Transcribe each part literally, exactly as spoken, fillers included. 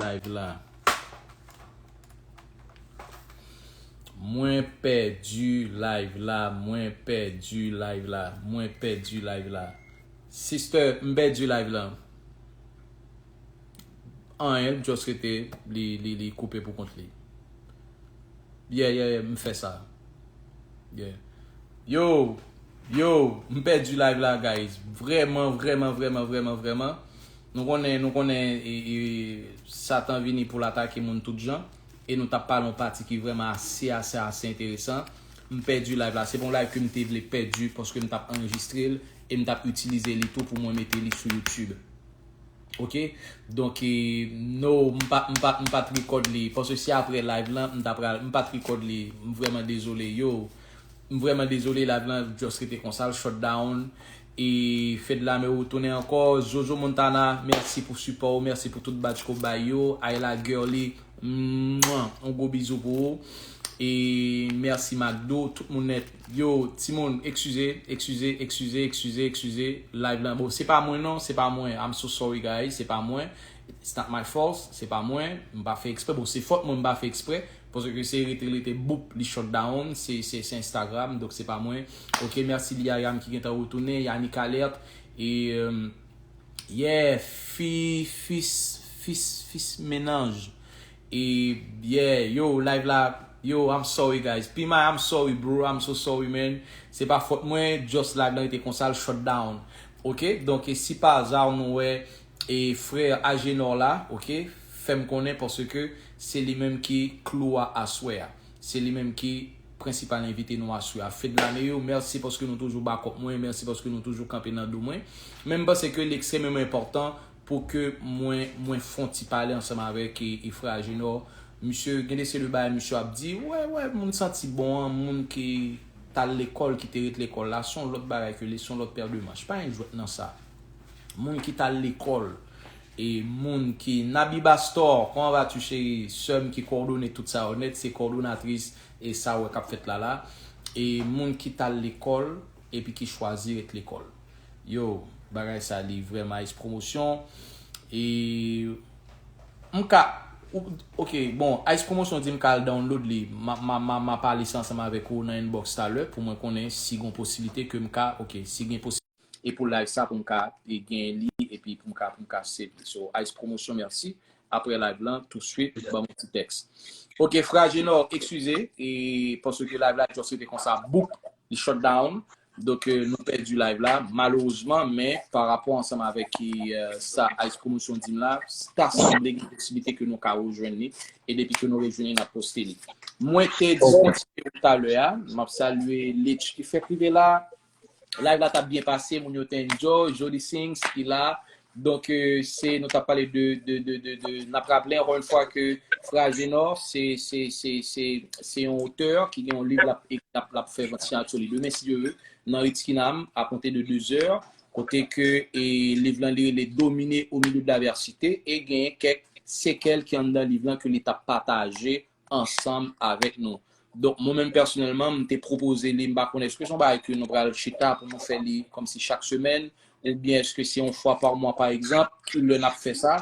live la. Mwen pèdi live la, mwen pèdi live la, mwen pèdi live la. Sister, m pèdi live la. Anyen, l just rete, li, li, li koupe pou kont li. Yeah, yeah, yeah, m fè sa. Yeah. Yo, yo, m pèdi live la, guys. Vrèman, vrèman, vrèman, vrèman, vrèman. Nou konnen, nou konnen, e, e, Satan vini pou l atake moun tout jan. E nou t ap pale yon pati ki vrèman ase, ase, ase enteresan. M pèdi live la. Se pa yon live ke m te vle pèdi paske m t ap anrejistre l e m t ap itilize li tou pou mwen mete li sou YouTube. Ok? Donk, e, no, m pa, m pa, m pa t record li. Paske si apre live lan, m ta pral, m pa t record li. M vrèman dezole, yo. M vrèman dezole, live lan just rete konsa, l shut down. E Fedlame ou tounen ankò. Jojo Montana, mèsi pou sipò ou, mèsi pou tout badge ke w bay yo. Ayla Girly, mwa, yon gwo bizou pou ou. E mèsi Macdo, tout moun nèt. Yo, timoun, eskize, eskize, eskize, eskize, eskize. Live lan, bon, se pa mwen non, se pa mwen. I'm so sorry, guys, se pa mwen. It's not my fault, se pa mwen. M pa fè eksprè. Bon, se fòt mwen, m pa fè eksprè. Paske se rete, rete, boup, li shut down. Se, se, se Instagram, donk se pa mwen. Ok, mèsi Liayam ki gentan retounen. Yannick Alerte. E, euh, yeah, fi, fis, fis, fis menaj. E, yeah, yo, live la, yo, I'm sorry, guys. Pima, I'm sorry, bro. I'm so sorry, man. Se pa fòt mwen, just live la rete konsa, l shut down. Ok? Donk, e si pa aza nou wè, e frè Agenor la, ok, fè m konnen paske se li menm ki klou a aswè a. Se li menm ki prensipal envite nou aswè a. Fedlame yo, mèsi paske nou toujou bakòp mwen, mèsi paske nou toujou kanpe nan do mwen. Men m panse ke l ekstrèmeman enpòtan pou ke mwen, mwen fè yon ti pale ansanm avèk e, e frè Agenor. Misye, gen de seri de bagay misye ap di, wè, wè, moun santi bon an, moun ki t al lekòl, ki te ret lekòl la, se yon lòt bagay ke li, se yon lòt pè de manch. Pa gen jwèt nan sa. Moun ki t al lekòl, e moun ki, Nabi Bastor, comment vas-tu, chérie? Sè m ki kowòdone tout sa yo nèt, se kowòdonatris e sa w wè k ap fèt la la. E moun ki t al lekòl, epi ki chwazi ret lekòl. Yo, bagay sa li vrèman Ice Promotion. E m ka, ou- ok, bon, Ice Promotion di m ka al download li. Ma, ma, ma, ma pale sa ansanm avèk ou nan inbox talè pou mwen konnen si gon posiblite ke m ka, ok, si gen posiblite e pou live sa pou m ka e gen li epi pou m ka, pou m ka save li. So, Ice Promotion, mèsi. Apre live lan, touswit, ban m yon ti tèks. Ok, frè Agenor, eskize, e paske live la just rete konsa, boup, li shut down. Donk, euh, nou pèdi live la, malerezman, men pa rapò ansanm avèk ki, euh, sa Ice Promotion di m la, ta sanble gen posiblite ke nou ka rejwenn li, e depi ke nou rejwenn li, n ap poste li. Mwen te di kontinye talè a, m ap salye Lich ki fèk rive la, live la t ap byen pase, moun yo te enjoy, Jody Sings ki la. Donk, euh, se, nou t ap pale de, de, de, de, de, n ap raple ankò yon fwa ke frè Agenor, se, se, se, se, se yon otè ki gen yon liv l ap, l ap, l ap fè vant siyati li demen, si Dye vle, nan Ritz Kinam, a konte de de zè, kote ke, e, liv lan li rele Dominé au milieu de l'adversité, e genyen kèk sekèl ki anndan liv lan ke li t ap pataje ansanm avèk nou. Donk, mwen menm pèsonèlman, m te pwopoze li, m pa konnen èske se yon bagay ke nou pral chita pou nou fè li kòmsi chak semèn, oubyen èske se yon fwa pa mwa, pa egzanp, ki lè n ap fè sa.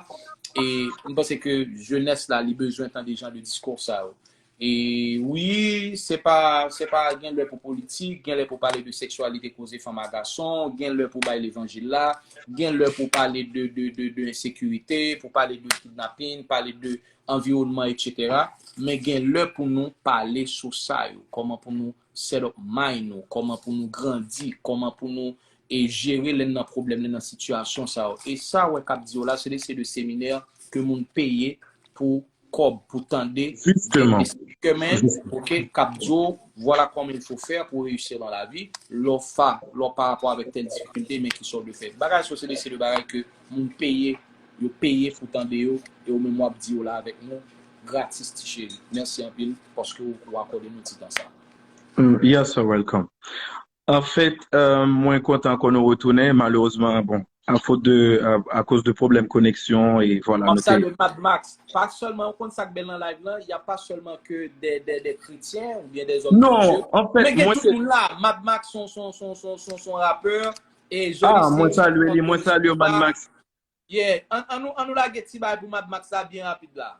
E m panse ke jenès la, li bezwen tande jan de diskou sa yo. E wi, se pa, se pa gen lè pou politik, gen lè pou pale de seksyalite, koze fanm a gason, gen lè pou bay levanjil la, gen lè pou pale de, de, de, de ensekirite, pou pale de kidnapin, pale de anviwònman, etsetera. Men gen lè pou nou pale sou sa yo, kòman pou nou set up mind nou, kòman pou nou grandi, kòman pou nou e jere lè n nan pwoblèm, lè n nan sitiyasyon sa yo. E sa w wè k ap di yo la, se de, se de seminè ke moun peye pou kòb, pou tande, Justement. Kèmen, ok, k ap di yo, voilà comment il faut faire pour réussir dans la vie, lè w fa, lè w pa rapò avèk tèl difikilte, men ki sa w dwe fè. Bagay sa yo, se de, se de bagay ke moun peye, yo peye pou tande yo, e ou menm w ap di yo la avèk nou, gratis, ti cheri. Mèsi anpil, paske w, w akòde nou ti tan sa. Mm, yes, sir, welcome. Anfèt, euh, mwen kontan ke nou retounen. Malerezman, bon, a faute de, à, à cause de problèmes connexion, et voilà, M ap nou te salye Mad Max. Pa sèlman, ou konn sa k bèl nan live lan, y a pa sèlman ke des, des, des chrétiens oubyen des hommes de Non, Dieu. anfèt, Men gen mwen tout se moun la. Mad Max son, son, son, son, son, son rapè. E Ah, Jody mwen Sings, salye li, mwen Jody salye Sings Mad la. Max. Yeah, an, an nou, an nou lage ti bagay pou Mad Max la byen rapid la.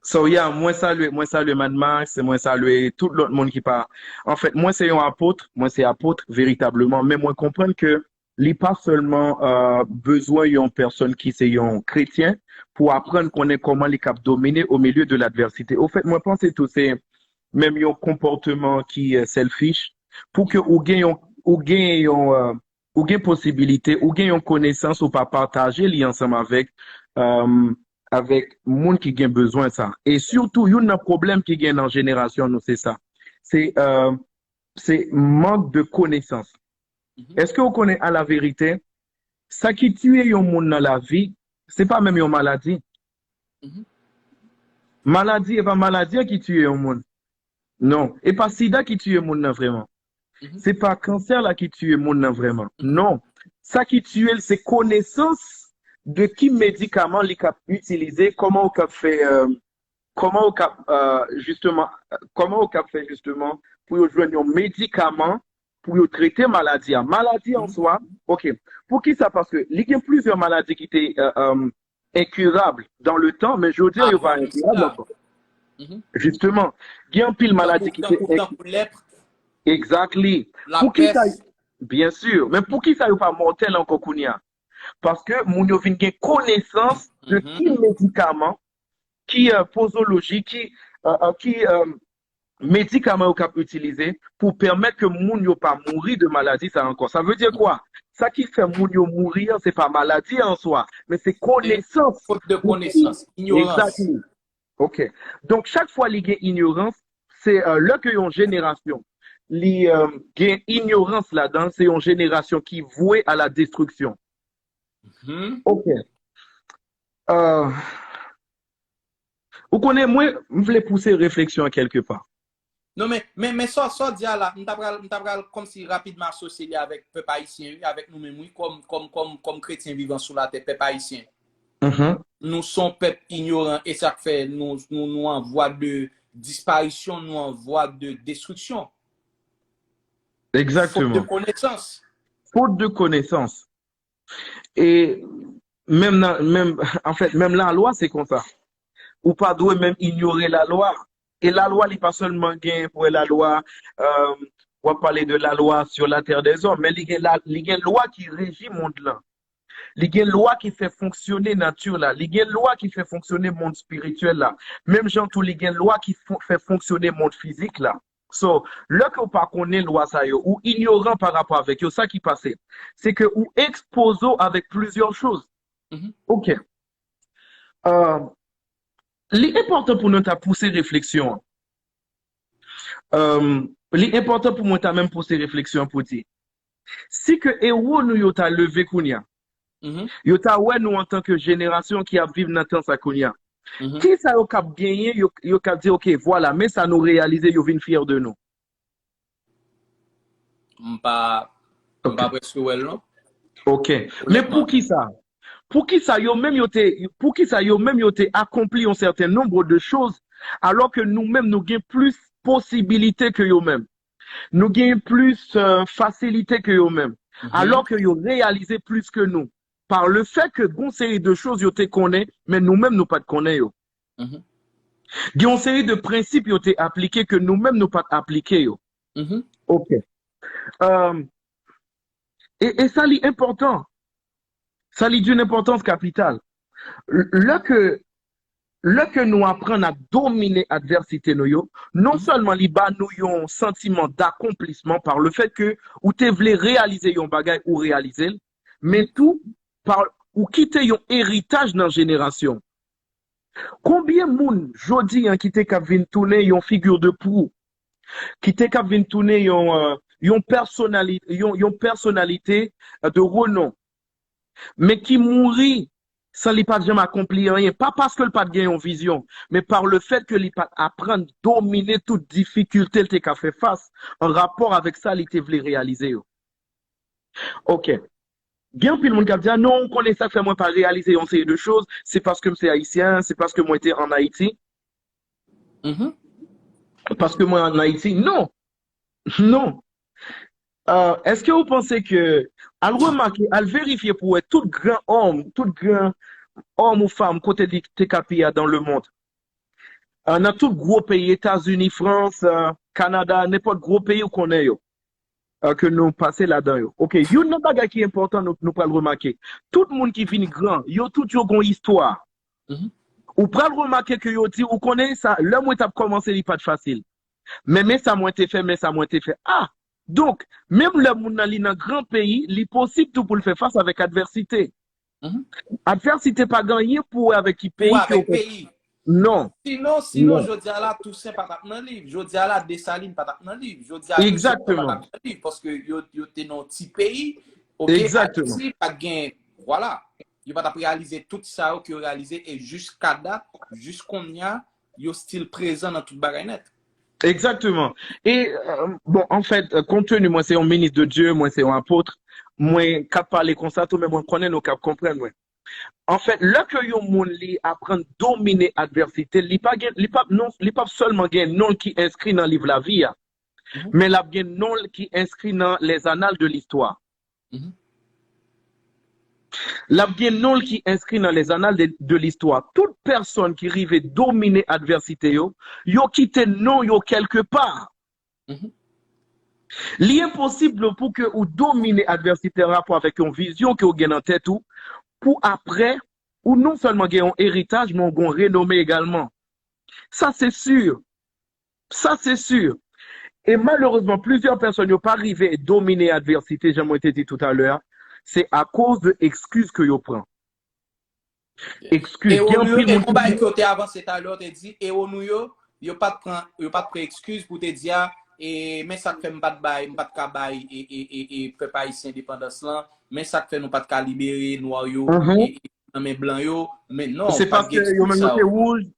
So, yeah, mwen salye, mwen salye Mad Max, mwen salye tout lòt moun ki pa. Anfèt, mwen se yon apot, mwen se apot veritableman, men mwen konprann ke li pa sèlman euh, bezwen yon pèsonn ki se yon kretyen pou aprann konnen kòman li kab domine o milye de ladvèsite. Ofèt, mwen panse tou se menm yon konpòteman ki euh, selfish pou ke ou gen yon ou gen yon euh, ou gen posibilite, ou gen yon konesans ou pa pataje li ansanm avèk euh, avèk moun ki gen bezwen sa. E sitou, youn nan pwoblèm ki gen nan jenerasyon nou se sa. Se euh, se mank de konesans. Èske ou konnen a la verite, sa ki tiye yon moun nan lavi, se pa menm yon maladi. Maladi, e pa maladi an ki tiye yon moun. Non, e pa sida ki tiye moun nan vrèman. Se pa kansè la ki tiye moun nan vrèman. Non, sa ki tiye l se konesans de ki medikaman li kap itilize, kòman ou kap fè euh, kòman ou kap euh, jisteman, kòman ou kap fè jisteman pou yo jwenn yon medikaman pou yo trete maladi a. Maladi an swa, ok. Poukisa? Paske li gen plizyè maladi ki te euh, euh, enkirab dan le tan, men jodi a yo pa enkirab ankò. Jisteman, gen anpil maladi ki te Tankou lèp, Exactly. Poukisa? Byen si. Men poukisa yo pa mòtèl ankò kounye a? Paske moun yo vin gen konesans de ki medikaman, ki euh, pozoloji, ki euh, euh, ki euh, medikaman yo kap itilize pou pèmèt ke moun yo pa mouri de maladi sa ankò. Sa vle di kwa? Sa ki fè moun yo mouri an, se pa maladi an swa, men se konesans. Faute de connaissance, ignorance. Exactly. Ok. Donk, chak fwa li gen inyorans, se euh, lè ke yon jenerasyon li euh, gen inyorans ladan, se yon jenerasyon ki vwe a la destriksyon. Ok. Euh, ou konnen, mwen, m vle pouse refleksyon an kèlke pa. Non, men, men, men sa, sa w di a la, m ta pral, m ta pral kòmsi rapidman asosye li avèk pèp ayisyen, wi, avèk nou menm, wi, kòm, kòm, kòm, kòm kretyen vivan sou latè, pèp ayisyen. Nou se yon pèp inyoran, e sa k fè nou, nou, nou an vwa de disparisyon, nou an vwa de destriksyon. Exactement. Faute de connaissance. Faute de connaissance. E menm nan, menm, anfèt, menm lalwa se konsa. Ou pa dwe menm inyore lalwa. E lalwa, li pa sèlman gen pou lalwa, euh, w ap pale de la loi sur la terre des hommes, men li gen, la, li gen lwa ki reji mond lan. Li gen lwa ki fè fonksyone nati la. Li gen lwa ki fè fonksyone mond espirityèl la. Menm jan tou, li gen lwa ki fè fonksyone mond fizik la. So, lè ke w pa konnen lwa sa yo, ou inyoran pa rapò avèk yo, sa ki pase, se ke ou ekspoze w avèk plizyè choz. Ok. Euh, li enpòtan pou nou ta pouse refleksyon an. Euh, li enpòtan pou mwen ta menm pouse refleksyon an pou di, si ke ewo nou yo ta leve kounye a, yo ta wè nou antanke jenerasyon ki ap viv nan tan sa kounye a, kisa yo k ap genyen, yo, yo k ap di, ok, vwala, men sa nou reyalize, yo vin fyè de nou. M pa, m pa prèske wè l non. Ok. Men poukisa? Poukisa yo menm yo te, poukisa yo menm yo te akonpli yon sèten nonb de choz, alò ke nou menm nou gen plis posibilite ke yo menm? Nou gen plis euh, fasilite ke yo menm. Alò ke yo reyalize plis ke nou. Par le fait que gon seri de choz yo te konnen, men nou menm nou pa t konnen yo. Gen yon seri de prensip yo te aplike ke nou menm nou pa t aplike yo. Ok. Euh, e, e sa li enpòtan. Sa li d'une importance capitale. Lè ke lè ke nou aprann ap domine advèsite nou yo, non sèlman li ba nou yon santiman d'accomplissement par le fait que ou te vle reyalize yon bagay ou reyalize l, men tou pa ou kite yon eritaj nan jenerasyon. Konbyen moun jodi an ki te kab vin tounen yon figure de proue, ki te kab vin tounen yon euh, yon pèsonalite, yon, yon pèsonalite euh, de renom, men ki mouri san li pa t janm akonpli anyen, pa paske l pa t gen yon vizyon, men par le fait que li pa t aprann domine tout difikilte l te ka fè fas an rapò avèk sa li te vle reyalize yo. Ok. Gen anpil moun k ap di, ah non, ou konnen sa k fè mwen pa reyalize yon seri de choz, se paske m se ayisyen, se paske mwen te ann Ayiti. Paske mwen ann Ayiti. Non. Non. Euh, èske ou panse ke Al remake, al verifye pou wè tout gran òm, tout gran òm ou fanm kote li te ka piya dans le monde. Euh, nan tout gwo peyi, Etazini, Frans, euh, Kanada, nenpòt gwo peyi ou konnen yo, euh, ke nou pase ladan yo. Ok, youn nan bagay ki enpòtan nou, nou pral remake. Tout moun ki vin gran, yo tout yo gon istwa. Mhm. Ou pral remake ke yo di, ou konnen sa, lè mwen t ap kòmanse, li pa t fasil. Men, men sa mwen te fè, men sa mwen te fè. Ah! Donk, menm lè moun nan li nan gran peyi, li posib tou pou l fè fas avèk advèsite. Mhm. Advèsite pa gen anyen pou wè avèk ki peyi Ou ke avèk w peyi. Non. Sinon, sinon, Non. Jodi a la, Tousen pa t ap nan liv. Jodi a la, Desalin pa t ap nan liv. Jodi a, Tousen pa t Exactement. ap nan liv. Paske yo, yo te nan yon ti peyi. Ok, Exactement. Ayiti pa t gen, vwala. Yo pa t ap reyalize tout sa yo ke yo reyalize. E jiska dat, jis kounye a, yo still prezan nan tout bagay nèt. Exactement. E, euh, bon, anfèt, euh, kont tenu mwen se yon minis de Dye, mwen se yon apot, mwen k ap pale konsa tou, men mwen konnen nou k ap konprann mwen. Anfèt, lè ke yon moun li aprann domine advèsite, li pa gen, li pa, non, li p ap sèlman gen non l ki enskri nan liv lavi a, Mhm. men l ap gen non l ki enskri nan les annales de l'histoire. Mhm. L ap gen non l ki enskri nan les annales de, de l'histoire. Tout pèsòn ki rive domine advèsite yo, yo kite non yo kèlke pa. Mhm. Li enposib pou ke ou domine advèsite rapò avèk yon vizyon ke ou gen nan tèt ou, pou aprè, ou non sèlman gen yon eritaj, men ou gen yon renome egalman. Sa se si. Sa se si. E malerezman, plizyè pèsòn yo pa rive domine advèsite, jan mwen te di toutalè a, se akoz de ekskiz ke yo pran. Ekskiz, Ewo gen nou yo, anpil e moun yon bagay ki ke w te avanse talè, w te di, ewo nou yo, yo pa t pran, yo pa t pran ekskiz pou te di a, e men sa k fè m pa t bay, m pa t ka bay, e, e, e, e pèp ayisyen endepandans lan, men sa k fè nou pa t ka libere nwa yo, Mhm. e, e nan men blan yo, men non, Se pa t paske gen yo ekskiz menm yo sa te yo. wouj,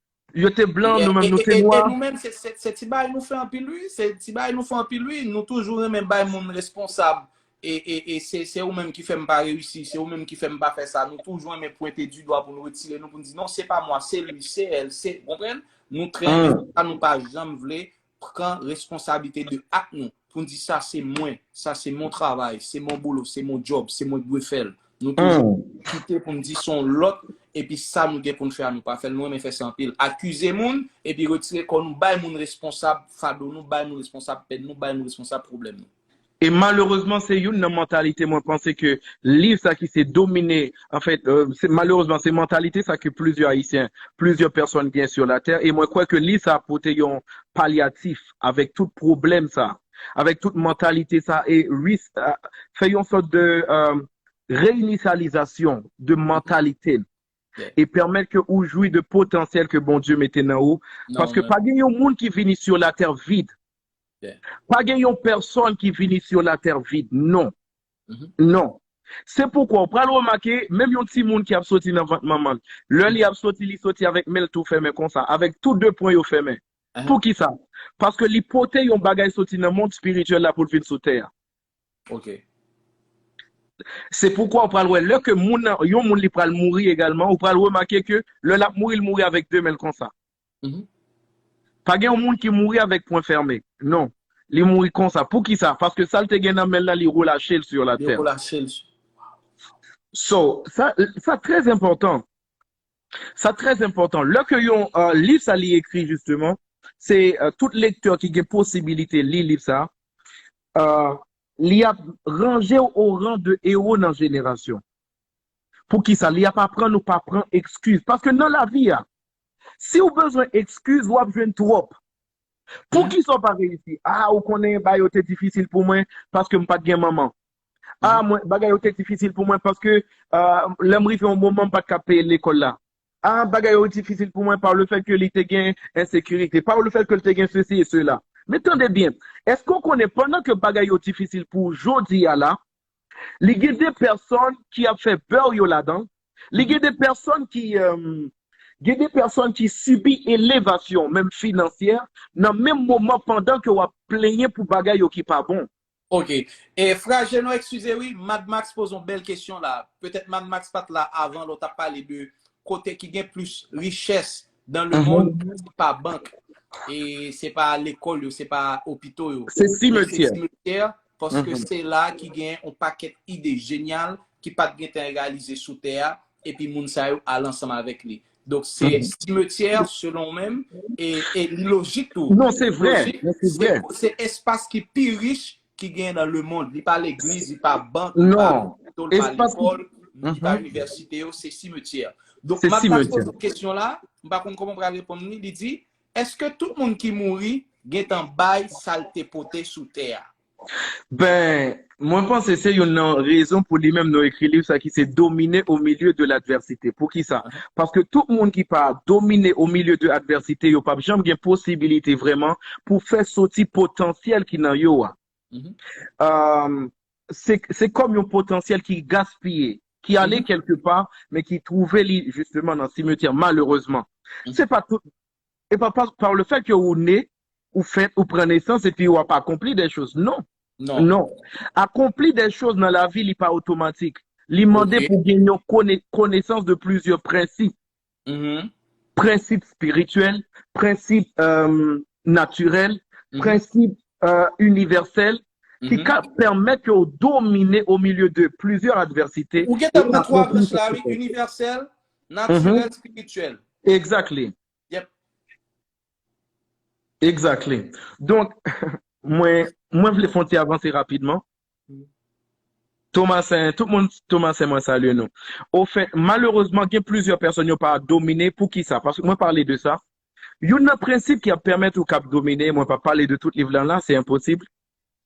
yo te blan, Yeah, nou menm e, nou e, te e, e nwa. nou menm, se, se, se ti bagay nou fè anpil, wi. Se ti bagay nou fè anpil, wi. Nou toujou renmen bay moun responsab. E, e, e se, se ou menm ki fè m pa reyisi, se ou menm ki fè m pa fè sa. Nou toujou renmen pwente di dwa pou nou retire nou, pou n di, non, se pa mwa, se li, se èl, se, w konprann? Nou trè renmen sa, nou pa janm vle pran responsablite de ak nou, pou n di, sa se mwen, sa se mon travay, se mon boulot, se mon djòb, se mwen k dwe fè l. Nou toujou kite pou n di se yon lòt, epi sa nou gen pou n fè a, nou pa fè l, nou renmen fè sa anpil. Akize moun, epi retire kò nou, bay moun responsab fado nou, bay nou responsab pèn nou, bay nou responsab pwoblèm nou. E malerezman, se youn nan mantalite mwen panse ke liv sa ki se domine, anfèt, euh, se, malerezman, se mantalite sa ke plizyè Ayisyen, plizyè pèsòn gen sur la terre, e mwen kwè ke liv sa pote yon palyatif avèk tout pwoblèm sa, avèk tout mantalite sa, e ris-, euh, fè yon sòt de, euh, reyinisyalizasyon de mantalite n, Yeah. e pèmèt ke ou jwi de potansyèl ke Bondye mete nan ou, Non, paske men pa gen yon moun ki vini sur la terre vide. Yeah. Pa gen yon pèsòn ki vini sur la terre vide, non. Mhm. Non. Se poukwa ou pral remake, menm yon timoun ki ap soti nan vant manman l, lè li ap soti, li soti avèk men l tou fèmen konsa, avèk tou de pwen yo fèmen. Ahan. Poukisa? Paske li pote yon bagay soti nan mond espirityèl la pou l vin sou tè a. Ok. Se poukwa ou pral wè, lè ke moun nan, yon moun li pral mouri egalman, ou pral remake ke lè l ap mouri, l mouri avèk de men l konsa. Mhm. Pa gen yon moun ki mouri avèk pwen fèmen. Non. Li mouri konsa. Poukisa? Paske sa l te gen nan men l la, li relache l sur la Li terre. Relache l. So, sa, sa trè enpòtan. Sa trè enpòtan. Lè ke yon, euh, liv sa li ekri, jisteman, se, euh, tout lektè ki gen posibilite li liv sa, euh, li ap ranje w o ran de ewo nan jenerasyon. Poukisa? Li ap aprann ou pa pran ekskiz. Paske nan lavi a, si w bezwen ekskiz, w ap jwenn twòp. Poukisa w pa reyisi? Ah, ou konnen bagay yo te difisil pou mwen paske m pa t gen manman. Ah, mwen, bagay yo te difisil pou mwen paske, ah, lè m rive yon moman m pa t ka peye lekòl la. Ah, bagay yo difisil pou mwen par le fait que li te gen ensekirite, par le fait que li te gen ceci et cela. Men tande byen, èske w konnen pandan ke bagay yo difisil pou w jodi a la, li gen de pèsòn ki ap fè bè yo ladan, li gen de pèsòn ki, euh, gen de pèsòn ki sibi elevasyon, menm finansyè, nan menm moman pandan ke w ap plenyen pou bagay yo ki pa bon. Ok. E Frajeno, eskize wi, Mad Max poze yon bèl kesyon la. Petèt Mad Max pa t la avan, lè w t ap pale de kote ki gen plis richès dans le monde, se pa bank. E se pa lekòl yo, se pa opito yo. Se simetyè. Simetyè. paske se la ki gen yon pakèt ide jenyal ki pa t gentan reyalize sou tè a, epi moun sa yo al ansanm avèk li. Donk, se simetyè, selon w menm, e, e li lojik tou. Non, se vre. Se espas ki pi rich ki gen nan lemonn. Li pa legliz, li pa bank, li pa lopital, li pa lekòl, li pa inivèsite yo, se simetyè. Donk, m ap poze kesyon la, m pa konn kòman m pral reponn li, li di, èske tout moun ki mouri gentan bay sa l te pote sou tè a? Ben, mwen panse se youn nan rezon pou li menm nou ekri liv sa ki se Dominer au milieu de l'adversité. Poukisa? Paske tout moun ki pa domine au milieu de adversité, yo p ap janm gen posibilite vrèman pou fè soti potansyèl ki nan yo a. Se kòm yon potansyèl ki gaspiye, ki ale kèlkepa, men ki twouve li jisteman nan simetyè, malerezman. Se pa tout, e pa pa par le fait que ou ne, ou fèt, ou pran nesans epi w ap akonpli de choz. Non. Non. Akonpli de choz nan lavi, li pa otomatik. Li mande pou gen yon konesans de plizyè prensip. Prensip espirityèl, prensip natirèl, prensip inivèsèl, ki ka pèmèt ke w domine au milieu de plusieurs adversités. Ou gentan pran twa branch la, wi, inivèsèl, natirèl, espirityèl. Exactly. Exactly. Donk, mwen, mwen vle fè yon ti avanse rapidman. Tomasen, tout moun Tomasen, mwen salye nou. Ofèt, malerezman, gen plizyè pèsòn yo pa domine. Poukisa? Paske mwen pale de sa. Youn nan prensip ki ap pèmèt ou kab domine, mwen pa pale de tout liv lan la, se enposib.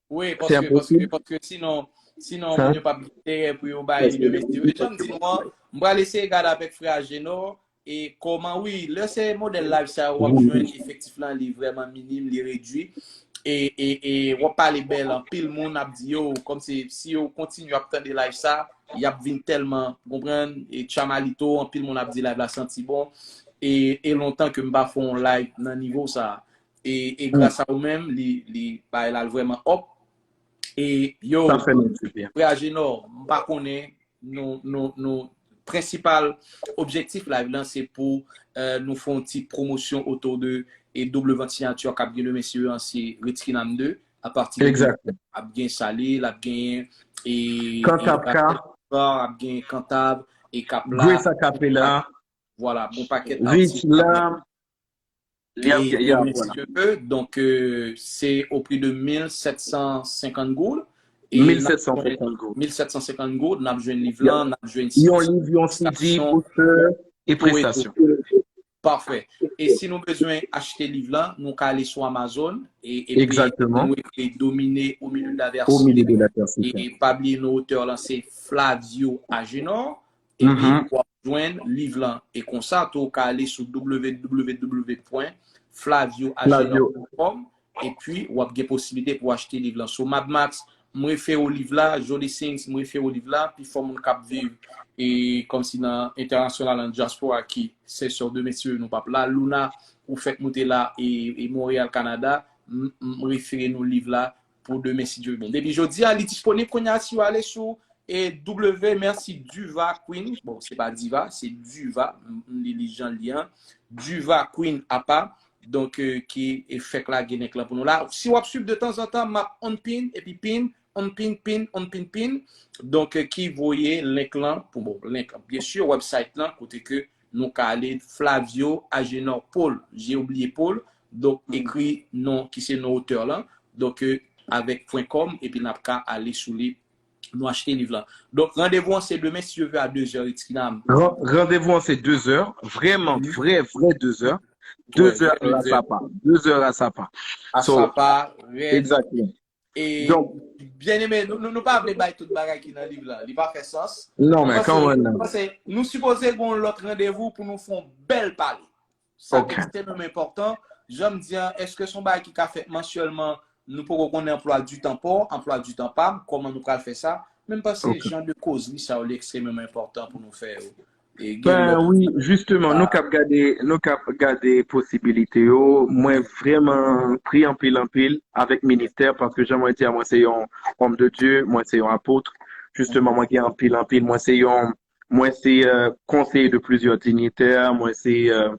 Wi, paske, paske, paske sinon, sinon, moun yo p ap gen enterè pou yo bay li de mesye. Jan m di nou an, m pral eseye gade avèk frè Agenor, e kòman, wi, lè se modèl live sa yo, w ap jwenn efektif lan, li vrèman minim, li redui. E, e, e w ap pale bèl, anpil moun ap di yo, kòmsi si yo kontinye ap tande live sa, y ap vin tèlman, konprann, e Chamalito, anpil moun ap di live la santi bon. E, e lontan ke m pa fè yon live nan nivo sa. E, e gras a ou menm, li, li bay la vrèman up. E yo, frè Agenor, m pa konnen nou, nou, nou prensipal objektif live lan se pou euh, nou fè yon ti pwomosyon otou de e double vant siyati k ap gen demen si yo an se Ritz Kinam de, apati de ap gen Sale, l ap gen e Kantab ka, ap gen Kantab e Kap la. Grace Acapella. Vwala, bon pakèt atis. Rich la. Li ap gen, ya, vwala. Donk, euh, se o pri de mil sèt san senkant goud. Mil sèt san senkant goud. Mil sèt san senkant goud, n ap jwenn liv lan, n ap jwenn yon liv, yon C D, poster e prestasyon. Pafè. E si nou bezwen achte liv lan, nou ka ale sou Amazon e epi nou ekri Dominer au milieu de l'adversité. E pa bliye non otè lan se Flavio Agenor. Epi w ap jwenn liv lan. E konsa tou, ou ka ale sou w w w pwen flavio agenor pwen kòm epi w ap gen posiblite pou w achte liv lan. So, Mad Max, m refere w liv la, Jody Sings, m refere w liv la, pifò moun k ap viv e kòmsi nan entènasyonal, nan dyaspora ki se sè de mesye nou p ap la. Luna, ou fèk moute la e, e Montréal, Canada, m, m refere nou liv la pou demen si Dye vle. Bon, depi jodi a, li disponib kounye a si w ale sou e W, mèsi Diva Queen. Bon, se pa Diva, se Diva. M li li jan li an. Diva Queen apa. Donk, euh, ki e fèk lage link lan pou nou la. Si w ap swiv de tanzantan, m ap on pin, epi pin, on pin, pin, on pin, pin. Donk, euh, ki voye link lan pou bon, link lan. Byen si, website lan, kote ke nou ka ale Flavio Agenor Paul. J'ai oublié Paul. Donk, ekri non ki se non otè lan. Donk, euh, avèk pwen kòm, epi n ap ka ale sou li nou achte liv lan. Donk, randevou an se demen, si Dye vle, a dezè, Ritz Kinam. Randevou an se dezè, vrèman, vrè, vrè dezè. Dezè a sa pa. Dezè a sa pa. A sa pa, rèd. Exactly. E, byeneme, nou, nou, nou pa vle bay tout bagay ki nan liv lan. Li pa fè sans. Non, men kanmenm. Nou sipoze gen yon lòt randevou pou nou fè yon bèl pale. Sa ekstrèmeman enpòtan. Jan m di an, èske se yon bagay ki ka fèt mansyèlman? Nou poko konnen anplwa di tan pa w, anplwa di tan pa m, kòman nou pral fè sa. Men m panse jan de kozri sa yo, li ekstrèmeman enpòtan pou nou fè yo. Ben wi, jisteman, nou k ap gade, nou k ap gade posibilite yo, mwen vrèman pri anpil, anpil avèk ministè, paske jan mwen di a, mwen se yon homme de Dieu, mwen se yon apot. Jisteman, mwen gen anpil, anpil, mwen se yon, mwen se euh, konseye de plizyè dinyitè, mwen se euh,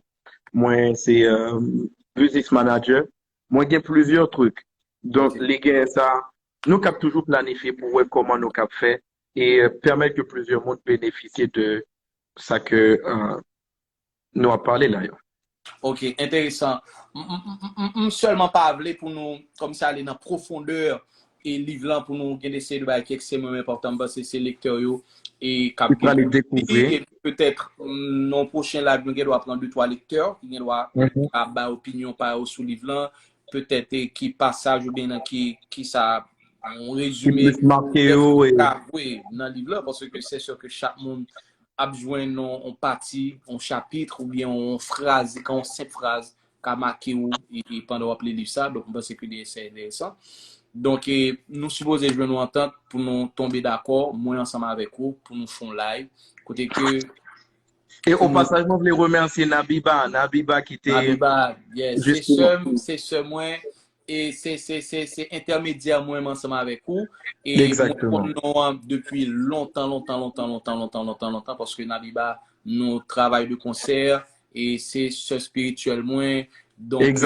mwen se euh, business manager. Mwen gen plizyè trik. Donk, li gen sa, nou kab toujou planifye pou wè kòman nou kab fè e pèmèt ke plizyè moun benefisye de sa ke euh, nou ap pale la yo. Ok, enteresan. M sèlman pa vle pou nou kòmsi ale nan pwofondè e liv lan pou nou gen de seri de bagay ki ekstrememan enpòtan. M panse se lektè yo e k ap gen dekouvri. Petèt nan pwochen live nou gen dwa pran de twa lektè ki gen dwa ap bay opinyon pa yo sou liv lan. Petèt ki pasaj oubyen nan ki ki sa yon rezime ki plis make yo e nan liv lan paske se sè ke chak moun ap jwenn yon pati, yon chapit oubyen yon fraz, yon senp fraz ka make w e, e pandan w ap li liv sa. Donk, mwen panse ke li se enteresan. Donk, e, nou sipoze jwenn yon antant pou nou tonbe dakò, mwen ansanm avèk ou, pou nou fè yon live. Kote ke E o pasaj, mwen vle remèsye Nabiba, Nabiba ki te Nabiba, yes, se sè m, se sè mwen, e se se se se entèmedyè mwen ansanm avèk ou e mwen konn non an depi lontan lontan lontan lontan lontan lontan lontan lontan paske Nabiba nou travay de konsè e se sè espirityèl mwen donk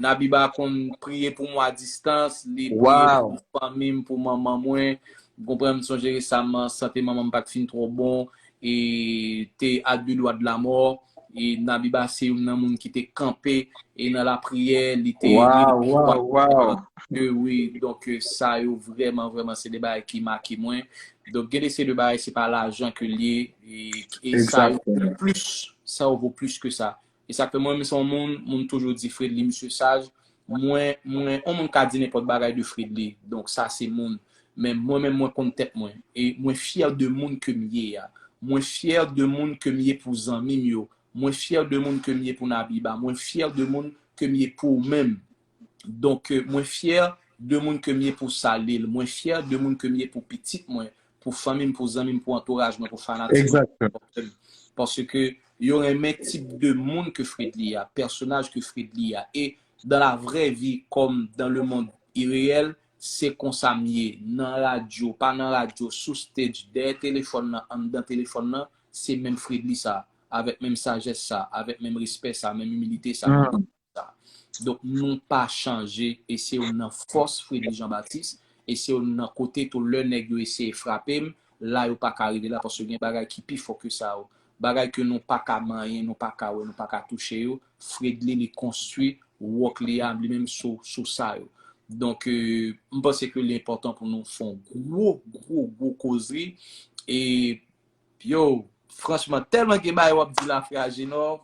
Nabiba konn priye pou mwen a distans li priye pou fanmi m pou manman mwen konprann m sonje resaman sante manman m pa t fin twò bon e te a de dwa de lamò e Nabiba se youn nan moun ki te kanpe e nan lapriyè li te wow, wow, wow. Wi donk sa yo vrèman vrèman se de bagay ki make mwen donk gen de se de bagay se pa lajan ke l ye e sa yo plis sa yo vo plis ke sa e sa fè mwen menm se yon moun moun toujou di Fredly misye saj mwen mwen yon moun ka di nenpòt bagay de Fredly donk sa se moun men mwen menm mwen konn tèt mwen e mwen fyè de moun ke m ye a mwen fyè de moun ke m ye pou zanmi m yo mwen fyè de moun ke m ye pou Nabiba mwen fyè de moun ke m ye pou ou menm donk mwen fyè de moun ke m ye pou Salil mwen fyè de moun ke m ye pou pitit mwen pou fanmi m pou zanmi m pou antouraj mwen pou fanatik mwen paske yo renmen tip de moun ke Fredly a pèsonaj ke Fredly a e dans la vraie vie comme dans le monde irréel se konsa m ye nan radyo pa nan radyo sou stage dèyè telefòn nan anndan telefòn nan se menm Fredly sa avèk menm sajès sa avèk menm respè sa menm imilite sa sa donk nou pa chanje e se youn nan fòs Fredly Jean Baptiste e se youn nan kote tou lè nèg yo eseye frape m la yo pa ka rive la paske gen bagay ki pi fò ke sa yo bagay ke nou pa ka manyen nou pa ka wè nou pa ka touche yo Fredly li konstwi wòk li a li menm sou sou sa yo donk euh, m panse ke li enpòtan pou nou fè yon gwo gwo gwo kozri e yo franchman tèlman gen bagay w ap di la frè Agenor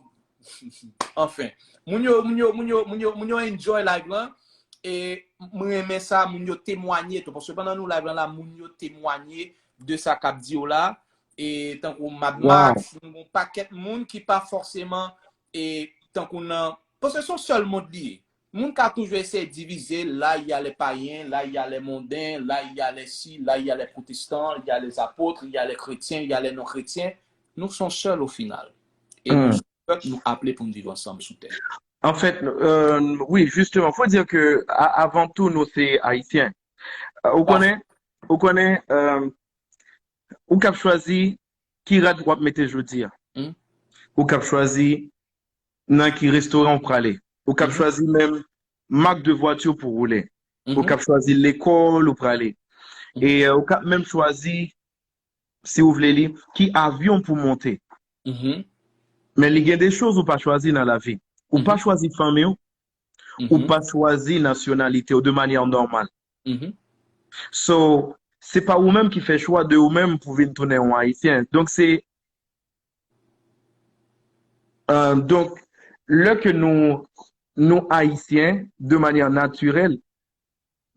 anfen moun yo moun yo moun yo moun yo moun yo enjoy live lan e m renmen sa moun yo temwanye tou paske pandan nou live lan la moun yo temwanye de sa k ap di yo la e tankou Mad Max nou gon pakèt moun ki pa fòseman e tankou nan paske se yon sèl mond li ye moun ka toujou eseye divize la y a les païens la y a les mondains la y a les ci la y a les protestants y a les apôtres y a les chrétiens y a les non chrétiens nou se yon sèl o final e nou se yon pèp nou aple pou n viv ansanm sou tè En fait, euh, oui, justement, faut dire que avant tout, nous, c'est haïtiens. Euh, ou connais, ou connais, euh, ou cap choisi ki rad w ap mete jodi a. Ou cap choisi nan ki restoran ou prale. Ou cap choisi menm mak de vwati pou woule. Ou cap choisi lekòl ou prale. E euh, ou cap menm choisi si ou vle li, ki avyon pou monte. Men li gen de choz ou pa chwazi nan lavi. Ou pa chwazi fanmi w, ou pa chwazi nasyonalite w de manyè nòmal. So, se pa ou menm ki fè chwa de ou menm pou vin tounen yon Ayisyen. Donk, se. Euh, donk, lè ke nou, nou Ayisyen, de manyè natirèl,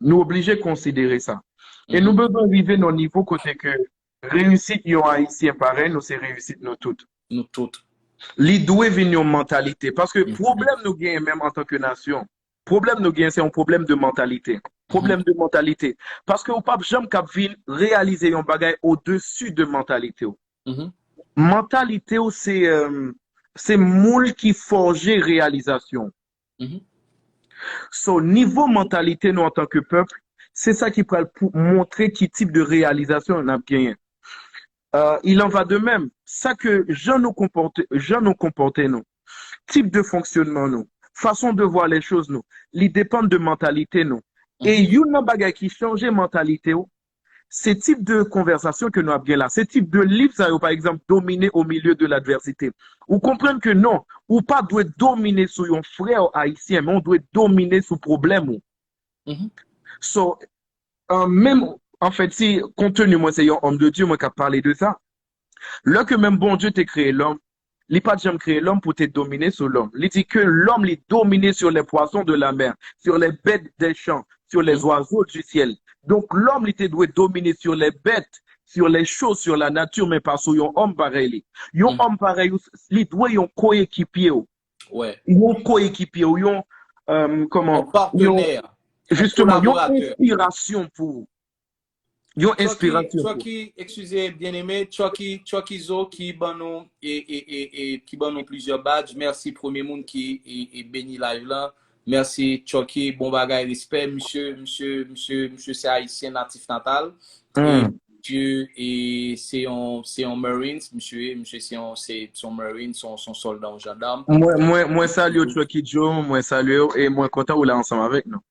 Nou oblije konsidere sa. E nou bezwen rive nan nivo kote ke reyisit yon Ayisyen parèy nou se reyisit nou tout. Nou tout. Li dwe vin yon mantalite. Paske pwoblèm nou genyen menm antanke nasyon, pwoblèm nou genyen se yon pwoblèm de mantalite. Pwoblèm de mantalite. Paske ou p ap janm kab vin reyalize yon bagay odesi de mantalite w. Mantalite w se, euh, se moul ki fòje reyalizasyon w. So, nivo mantalite nou antanke pèp, se sa ki pral pou montre ki tip de reyalizasyon n ap genyen. Euh, il en va de même, sa ke jan nou konpòte, jan nou konpòte nou, tip de fonksyonman nou, fason de voir les choses nou, li depann de mantalite nou. E youn nan bagay ki chanje mantalite w, se tip de konvèsasyon ke nou ap gen la, se tip de liv sa yo, pa egzanp, Dominer au milieu de l'adversité. Ou konprann ke non, ou pa dwe domine sou yon frè ayisyen, men ou dwe domine sou pwoblèm ou. So, euh, menm, anfèt, si, kont tenu mwen se yon homme de Dieu, mwen k ap pale de sa, lè ke menm Bondye te kreye lòm, li pa t janm kreye lòm pou te domine sou lòm. Li di ke lòm li domine sur les poissons de la mer, sur les bêtes des champs, sur les oiseaux du ciel. Donk, lòm li te dwe domine sur les bêtes, sur les choses, sur la nature, men pa sou yon òm parèy li. Yon òm parèy ou, li dwe yon koekipye w. Yon koekipye w, yon, euh, kòman, yon, jisteman, yon enspirasyon pou ou. Yon enspirasyon pou ou. Chucky, eskize, byeneme, Chucky, Chucky Zo ki ban nou, e, e, e, e, ki ban nou plizyè badge. Mèsi premye moun ki, e, e, beni live lan. Mèsi Chucky, bon bagay, respè. Misye, misye, misye, misye se ayisyen natif natal. E misye, e, se yon, se yon Marines, misye, misye se yon, se, se yon Marines, se yon, se yon sòlda, yon jandam. Mwen, mwen, mwen salye w, Chucky Joe, mwen salye w, e mwen kontan ou la ansanm avèk nou.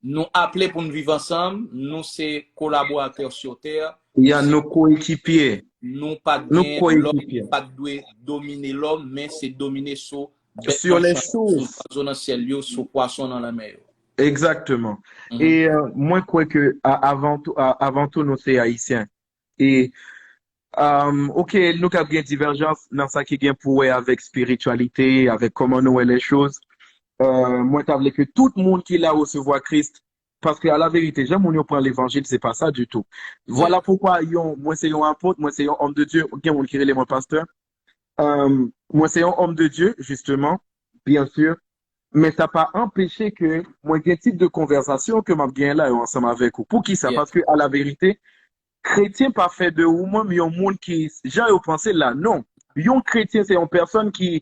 Nou aple pou n viv ansanm, nou se kolaboratè sou tè. Ya, nou koekipye. Nou pa t gen lòm, pa t dwe domine lòm, men se domine sou bèt nan chan, sou zwazo nan syèl yo, sou pwason nan lanmè yo. Exactement. E, euh, mwen kwè ke a- avan tou, a- avan tou nou se ayisyen. E, um, ok, nou kab gen divèjans nan sa ki gen pou wè avèk espirityalite, avèk kòman nou wè les choses. Euh, mwen ta vle ke tout moun ki la resevwa Kris, paske a la verite, jan moun yo pran levanjil, se pa sa ditou. Vwala poukwa yon, mwen se yon apot, mwen se yon homme de Dieu, gen moun ki rele mwen pastè. Euh, mwen se yon homme de Dieu, justement, bien sûr, men sa pa anpeche ke mwen gen tip de konvèsasyon ke m ap genyen la yo ansanm avèk ou. Poukisa? Paske a la verite, kretyen pa fè de ou menm yon moun ki, jan yo panse la, non. Yon kretyen se yon pèsòn ki,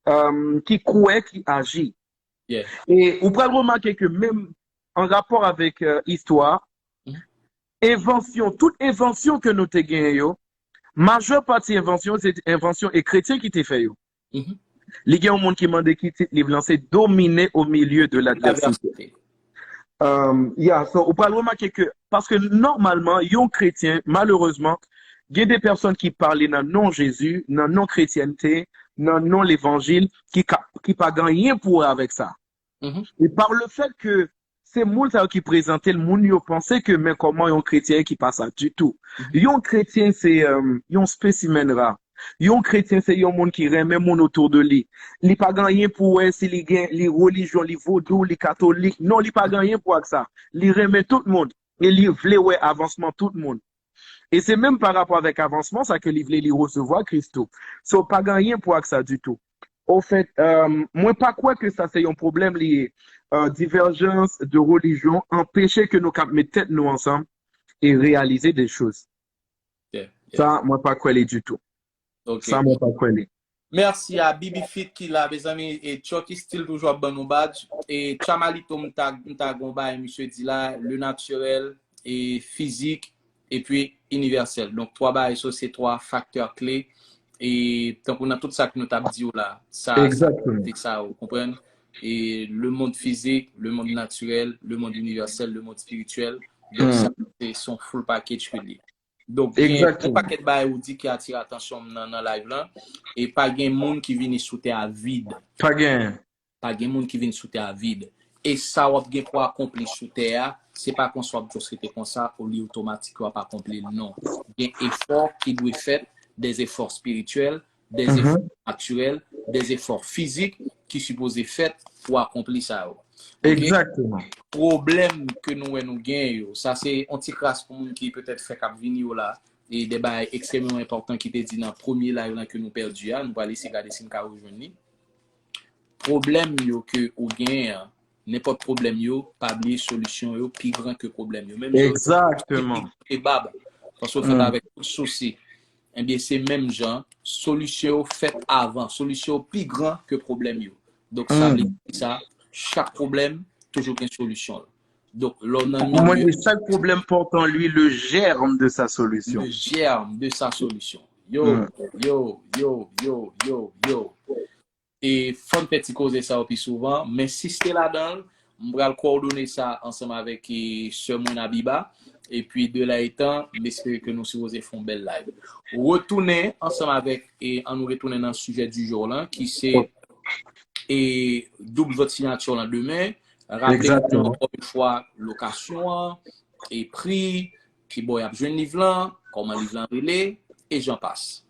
euh, ki kwè, ki aji. E ou pral remake ke menm an rapò avèk, euh, istwa, envansyon, tout envansyon ke nou te genyen yo, majè pati envansyon, se envansyon e kretyen ki te fè yo. Li gen yon moun ki mande ki tit liv lan, se Dominer au milieu de l'adversité. Um, yeah, so, ou pral remake ke, paske nòmalman, yon kretyen, malerezman, gen de pèsòn ki pale nan non Jezi, nan non kretyènte, nan non levanjil, ki ka, ki pa gen anyen pou wè avèk sa. E pa le fèt ke se moun sa yo ki prezante l, moun yo panse ke men kòman yon kretyen ki pa sa ditou. Yon kretyen se, euh, yon spécimen ra. Yon kretyen se yon moun ki renmen moun otou de li. Li pa gen anyen pou wè si li gen, li relijyon, li vodou, li katolik. Non, li pa gen anyen pou wè ak sa. Li renmen tout moun e li vle wè avansman tout moun. E se menm pa rapò avèk avansman sa ke li vle li resevwa Kris tou. So, pa gen anyen pou ak sa ditou. Ofèt, euh, mwen pa kwè ke sa se yon pwoblèm li ye. Euh, divèjans de relijyon anpeche ke nou kab met tèt nou ansanm e reyalize de choz. Sa, mwen pa kwè li ditou. Sa, mwen pa kwè li. Mèsi a Bibi Fit ki la, mezanmi, e Chucky still toujou ap ban nou badge. E Chamalito, m ta, m ta gon bagay misye di la, le naturel, e fizik, epi inivèsèl. Donk, twa bagay sa, se twa faktè kle. E tankou nan tout sa ke nou t ap di yo la, sa, sa, se sa, ou konprann? E le monde physique, le monde naturel, le monde universel, le monde spirituel. Donk, sa, se, se yon full package ke li ye. Donk, gen yon pakèt bagay ou di ki atire atansyon m nan, nan live lan. E pa gen moun ki vini sou tè a vid. Pa gen. Pa gen moun ki vin sou tè a vid. E sa w ap gen pou akonpli sou tè a, se pa konsa w ap just rete konsa, ou li otomatik w ap akonpli l, non. Gen efò ki dwe fèt, des efforts spirituels, des efforts naturels, des efforts physiques ki sipoze fèt pou akonpli sa yo. Egzakteman. Pwoblèm ke nou wè nou gen yo, sa se yon ti kras pou moun ki petèt fèk ap vini yo la, e de bagay ekstrèmeman enpòtan ki te di nan premye live lan ke nou pèdi a, nou pral eseye gade si n ka rejwenn li. Pwoblèm yo ke ou genyen an, nenpòt pwoblèm yo, pa bliye solisyon yo pi gran ke pwoblèm yo. Menm jan yo di, egzakteman, pi gran ke bab, paske w fèt avèk tout sousi. Ebyen, se menm jan, solisyon yo fèt avan, solisyon yo pi gran ke pwoblèm yo. Donk, sa vle di sa, chak pwoblèm toujou gen solisyon l. Donk, lè w nan milye, pou mwen, chaque problème porte en lui le germe de sa solution. Le germe de sa solution. Yo, yo, yo, yo, yo, yo. E fò n fè ti koze sa yo pi souvan, men si se te ladan l, M pral kowòdone sa ansanm avèk e, sè mwen Abiba. Epi de la etan, m espere ke nou sipoze fè yon bèl live. Retounen ansanm avèk, e, an nou retounen nan sijè du jour lan, ki se e, doub vant siyati lan demen. Raple nou ankò yon fwa lokasyon an, e pri, ki bò y ap jwenn liv lan, kòman liv lan rele, e jan pas.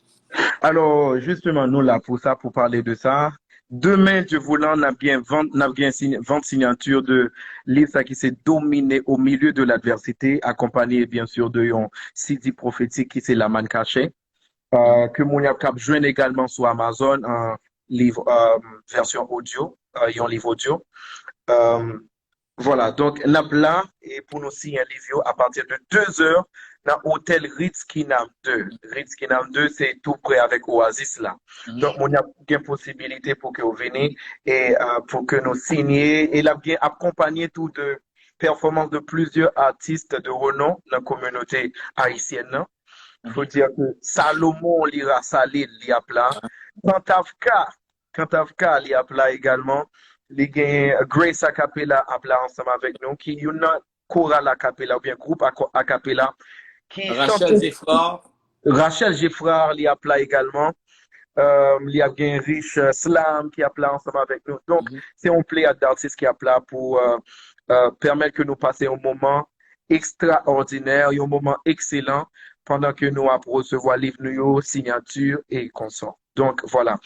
Alors, justement, nous là pour ça, pour parler de ça. Demain, Dieu voulant, n ap gen vant, n ap gen vant sinyati de liv sa ki se Dominer au milieu de l'adversité, akonpanye bien sûr de yon C D prophétique ki se La Manne cachée, euh, ke moun y ap kab jwenn egalman sou Amazon, an liv, euh, vèsyon audio, euh, yon liv audio. Euh, Vwala, donk n ap la e pou nou siyen liv yo apati de de zè nan otèl Ritz Kinam de. Ritz Kinam de se tou pre avèk Oasis la. Donk moun ap gen posibilite pou ke w vini e uh, pou ke nou sinye e l ap gen akonpanye tou de pèfòmans de plizyè atis de renon nan kominote ayisyèn nan. Fo di ke Salomon Lira Salil li ap la. Pantavka Kantavka li ap la egalman. Li gen Grace Acapella ap la ansanm avèk nou, ki youn nan koral akapela oubyen gwoup akapela ki Rachel Geffrard. Rachel Geffrard li ap la egalman. Um, li ap gen Rich uh, Slam ki ap la ansanm avèk nou. Donk, mm -hmm. Se yon pleyad d'atis ki ap la pou uh, uh, pèmèt ke nou pase yon moman ekstraòdinè, yon moman ekselan pandan ke nou ap resevwa liv nou yo, sinyati e konsò. Donk, vwala.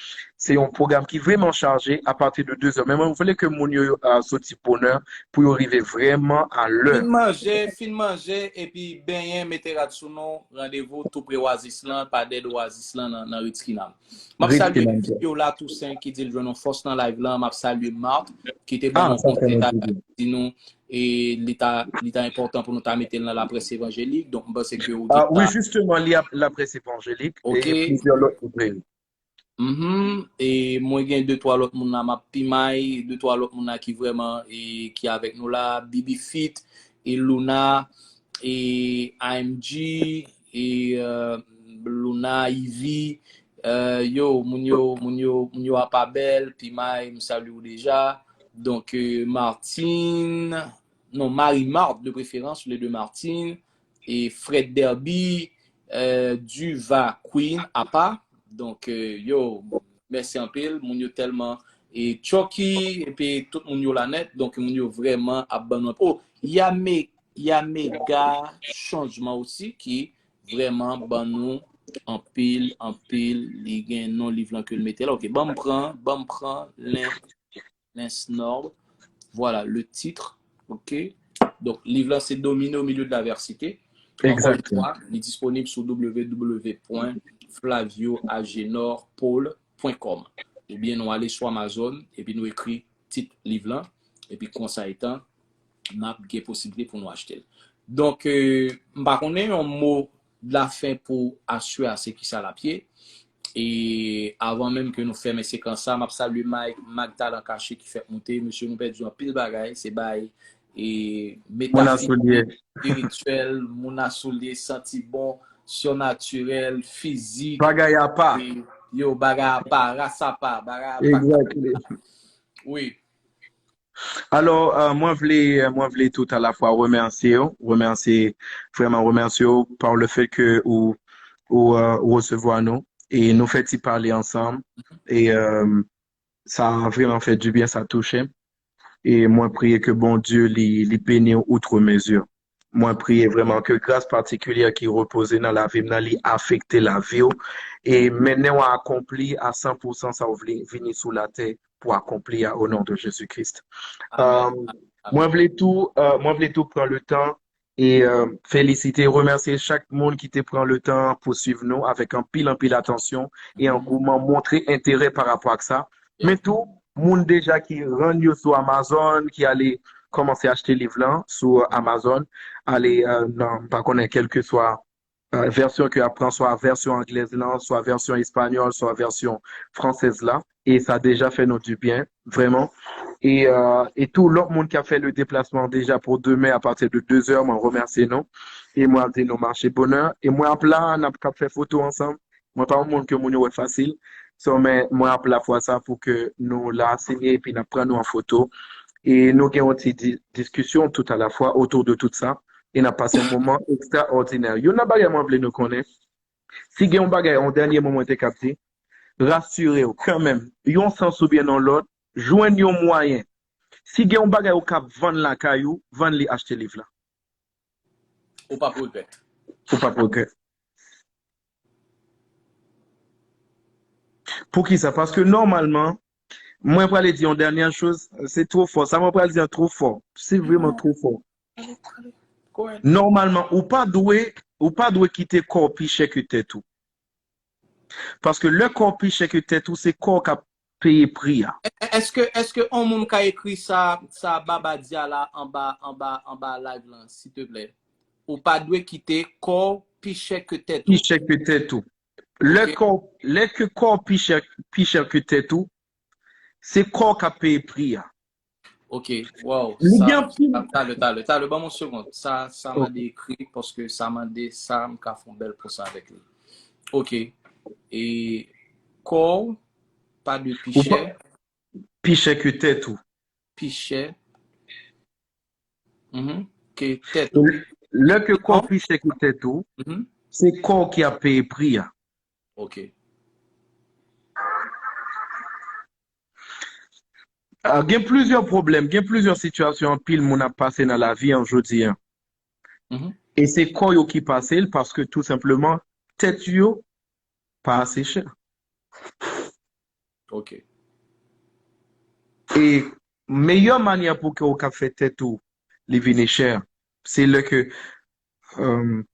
Se yon pwogram ki vrèman chaje apati de de zè. Men mwen vle ke moun yo uh, soti bonè pou yo rive vrèman a lè. Fin manje, fin manje, epi benyen, mete rad sou nou. Randevou tou pre Oasis lan, pa dèyè Oasis lan nan, nan Ritz Kinam. M ap salye Viola Toussaint ki di l jwenn yon fòs nan live lan. M ap salye Marthe ki te ban nou konsèy, di nou e li ta li ta enpòtan pou nou ta mete l nan laprès evanjelik. Donk m panse ke ou di ah, wi, jisteman, li ap laprès evanjelik e plizyè lòt. Mm -hmm. E mwen gen de twa lòt moun la m ap pimay, de twa lòt moun la ki vrèman e ki avèk nou la, Bibi Fit, e Luna, e A M G, e uh, Luna, Ivy, uh, yo, moun yo, moun yo, moun yo apa bèl, pimay, m salye w deja. Donk, euh, Martine, non, Marie Marthe de préférence, les deux Martine, e Fred Derby, euh, Duva Queen, apa. Donk, euh, yo, mèsi anpil, moun yo tèlman e Chucky, epi tout moun yo la nèt, donk moun yo vrèman ap ban nou. Oh, Yame, Yamega Chanjman osi ki vrèman ban nou anpil, anpil, li gen non liv lan ke l mete la. Ok, ban m pran, ban m pran len Lens Nord. Voilà le titre. Ok. Donk liv la se Dominer au milieu de l'adversité. Ankò yon fwa, li disponib sou w w w pwen flavio agenor paul pwen com. Oubyen nou ale sou Amazon epi nou ekri tit liv lan epi konsa etan n ap gen posiblite pou nou achte l. Donk, euh, m pa konnen yon mo de la fen pou Aswè a se kisa l ap ye. E avan menm ke nou fèmen sekans sa, m ap salye Mike, Mag Talan Kache ki fèk moute. Mesye, nou pèdi anpil bagay. Se bay e metafizik, espirityèl, moun a soulye, santi bon, sirnatirèl, fizik. Bagay apa. E, yo, bagay apa, ras apa, bagay apa. Exactly. Wi. Alò, uh, mwen vle mwen vle tout alafwa remèsye w, remèsye, vrèman remèsye w par le fait que ou ou uh, resevwa nou e nou fè ti pale ansanm e um, sa vrèman fè du bien, sa touche m. E mwen priye ke Bondye li, li beni w outre mezi. Mwen priye vrèman ke gras patikilyè ki repoze nan lavi m nan li afekte lavi w e mennen w a akonpli a san pou san sa w vle vini sou latè pou akonpli a o non de Jezi Kris. Mwen vle tou mwen vle tou pran le tan e felisite, remèsye chak moun ki te pran le tan pou swiv nou avèk anpil anpil atansyon e angouman, montre enterè pa rapò ak sa. Men tou moun deja ki rann yo sou Amazon, ki ale kòmanse achte liv lan sou Amazon, ale nan m pa konnen kèlkeswa vèsyon ke y ap pran, swa vèsyon anglèz lan, swa vèsyon espanyòl, swa vèsyon fransèz la. E sa deja fè nou du bien, vrèman. E, e tou lòt moun ki ap fè le deplasman deja pou demen apati de de zè, mwen remèsye nou. E mwen ap di nou mache bonè. E mwen ap la, n ap kab fè foto ansanm. Mwen pa yon moun ke moun yo wè fasil. So, men mwen ap la fwa sa pou ke nou la, Senyè, epi n ap pran nou an foto. E nou gen yon ti di- diskisyon tout à la fois autour de tout sa. E n ap pase yon moman ekstraòdinè. Youn nan bagay mwen vle nou konnen, si gen yon bagay, yon dènye mo mwen te kab di, rasire w kanmenm, yon sans oubyen yon lòt, jwenn yon mwayen. Si gen yon bagay ou kab vann lakay ou, vann li achte liv la. Ou p ap regrèt. Ou p ap regrèt. Poukisa? Paske nòmalman, mwen prale di yon dènye choz, se two fò. Sa mwen prale di an two fò. Se vreman two fò. Nòmalman, ou pa dwe, ou pa dwe kite kò w pi chè ke tèt ou. Paske lè kò w pi chè ke tèt ou, se kò w k ap peye pri a. Èske èske on moun ka ekri sa sa Baba di a la anba anba anba live lan, silteplè? Ou pa dwe kite kò w pi chè ke tèt Pi ou. Chè ke tèt ou. Lè Ok. Kò, lè ke kò w pi chè, pi chè ke tèt ou, se kò w k ap peye pri a. Ok, wow. Li Sa, gen anpil. Talè, talè, talè, ban m yon segonn. Sa, sa Ok. Mande ekri paske sa mande sa, m ka fè yon bèl pòs avèk li. Ok. E kò w pa dwe pi Ou pa- chè, Pi chè ke tèt ou. Pi chè mhm, ke tèt ou. Lè ke kò w pi chè ke tèt ou, Mhm, se kò w ki ap peye pri a. Ok. Ah, gen plizyè pwoblèm, gen plizyè sitiyasyon anpil moun ap pase nan lavi an jodi a. Mhm, E se kò yo ki pase l paske tou senpleman, tèt yo pa ase chè. Ok. E meyè manyè pou ke w ka fè tèt ou li vini chè, se lè ke um,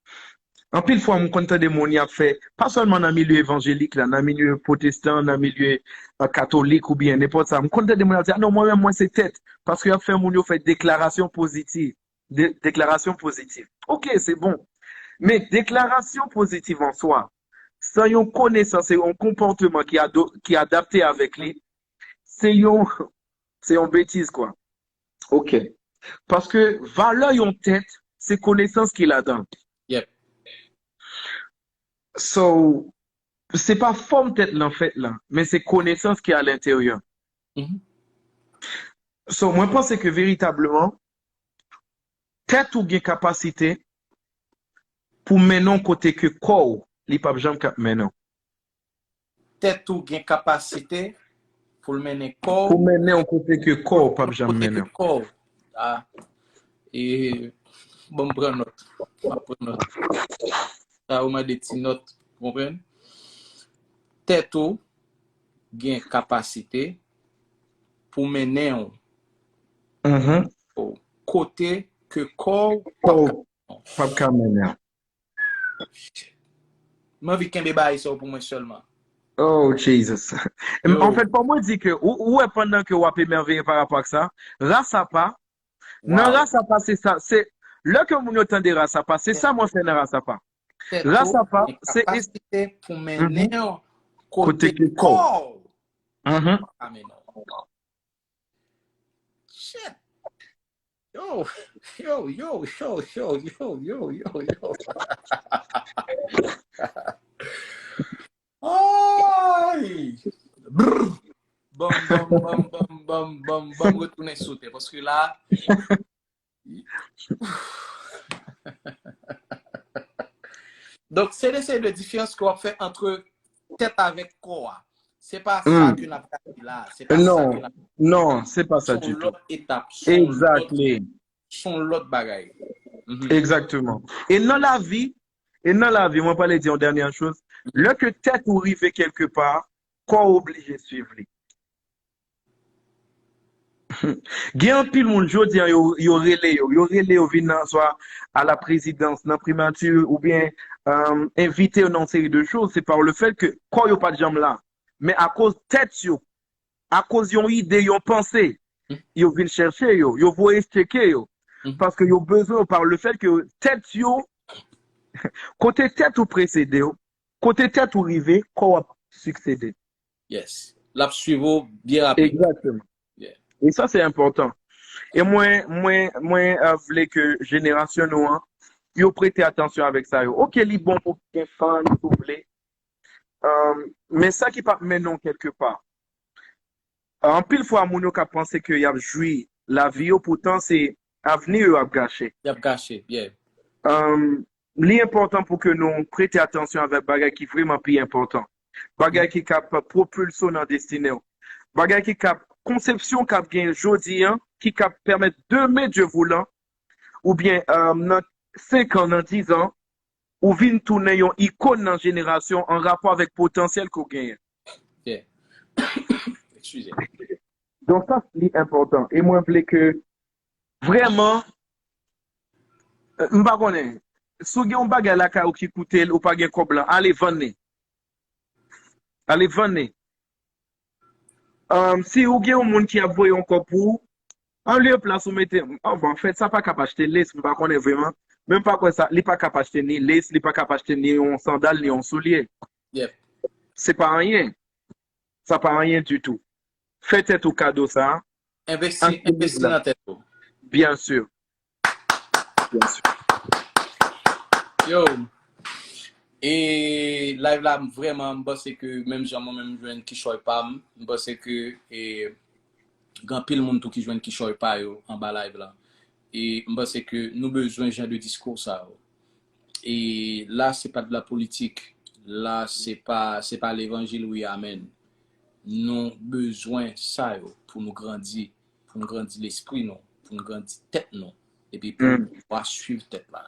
anpil fwa, m konn tande moun y ap fè, pa sèlman nan milye evanjelik la, nan milye pwotestan, nan milye uh, katolik oubyen nenpòt sa. M konn tande moun ap di, ah non, mwen menm, mwen se tèt. Paske y ap fè moun yo fè deklarasyon pozitiv. De, deklarasyon pozitiv. Ok, se bon. Men deklarasyon pozitiv an swa, san yon konesans e yon konpòteman ki, ado, ki adapte avèk li, se yon, se yon betiz, kwa. Ok. Paske valè yon tèt, se konesans ki ladan. Yep. So, se pa fòm tèt lan fèt lan, men se konesans ki alenteryè. Mhm. So, mwen panse ke veritableman, tèt ou gen kapasite pou mennen w kote ke kò w, li p ap janm ka mennen w. Tèt ou gen kapasite pou l mennen kò w. Pou mennen w kote ke kò w p ap janm Kote mennen ke w. Kò w. Ah. E, bon, m pran nòt. M ap pran nòt. Sa ou mande ti nòt, ou konprann? Tèt ou gen kapasite pou mennen w Mhm. kote ke kò w p Kò ap w ka. p ap ka mennen w. M anvi kenbe bagay sa yo pou mwen sèlman. Oh, Jesus. Yo. An fèt, fò mwen di ke, ou, ou wè pandan ke w ap emèveye pa rapò ak sa, ras apa, nan Wow. Ras apa, se sa, se, lè ke moun yo tande ras apa, se sa mwen fè nan ras apa. Tèt Ras ou apa, gen se es- kapasite pou Mhm. mennen w Kote kote ke kò. kò w Mhm. pa mennen w. Shit. Yo, yo, yo, yo, yo, yo, yo, yo, yo. Ay! Brr! Ban m, ban m, ban m, ban m, ban m, ban m, ban m retounen sou tè, paske la, donk, se de, se de diferans ke w ap fè ant tèt avèk kò a. Se pa sa Hmm. ke n ap gade la. Se pa sa Non, ke n ap non, se pa sa Se yon ditou. Lòt etap. Se yon lòt, Exactly. se yon lòt bagay. Mhm. Exactement. E nan lavi, e nan lavi, mwen prale di yon dènye choz. Lè ke tèt ou rive kèlke pa, kò w oblije swiv li. Gen anpil moun jodi an, yo, yo rele yo, yo rele yo vin nan swa a la prezidans, nan primati, oubyen um, envite yo nan yon seri de choz, se pa le fèt ke kò yo pa t janm la. Men akoz tèt yo, akoz yon ide, yon panse, yo vin chèche yo, yo voye cheke yo. Mhm. Paske yo bezwen yo pa le fèt ke tèt yo, kote tèt ou presede yo, kote tèt ou rive, kò w ap siksede. Yes. L ap swiv ou byen rapid. Exactement. Yeah. E sa, se enpòtan. E mwen, mwen, mwen uh, vle ke jenerasyon nou an, yo prete atansyon avèk sa yo. Ok, li bon pou gen fan, si w vle. Um, men sa ki p ap mennen w kèlke pa. Anpil fwa, moun yo ka panse ke y ap jwi lavi yo, poutan se avni yo ap gache. Y ap gache, yeah. Um, li enpòtan pou ke nou prete atansyon avèk bagay ki vrèman pi enpòtan. Bagay ki kap pwopilse w nan destine w. Bagay ki kap, konsepsyon kap gen jodi an, ki kap pèmèt demen Dye voulan, oubyen um, nan senk an, nan diz an, ou vin tounen yon ikòn nan jenerasyon an rapò avèk potansyèl ke w genyen. Yeah. Excusez. Donk sa li enpòtan. E mwen vle ke vrèman, euh, m pa konnen, si w gen yon bagay lakay ou ki koute l, ou pa gen kòb lan, ale vann li. Ale vann li. Um, si ou gen yon moun ki ap voye yon kòb pou ou, anlye plas ou mete, oh, bon, anfèt, sa pa kap achte lace, m pa konnen vrèman, men m pa kwè sa, li pa kap achte ni lace, li pa kap achte ni yon sandal, ni yon soulye. Yep. Se pa anyen. Sa pa anyen ditou. Fè tèt ou kado sa. Envesti, envesti nan tèt ou. Byen si. Byen si. Yo, e live la, m vrèman, m panse ke menm jan mwen menm jwenn kichòy pa m, m panse ke e, gen anpil moun tou ki jwenn kichòy pa yo anba live la. E m panse ke nou bezwen jan de diskou sa yo. E la, se pa de la politik. La, se pa, se pa levanjil, wi, amèn. Nou bezwen sa yo pou nou grandi, pou nou grandi lespri nou, pou nou grandi tèt nou, epi pou nou pa swiv tèt la.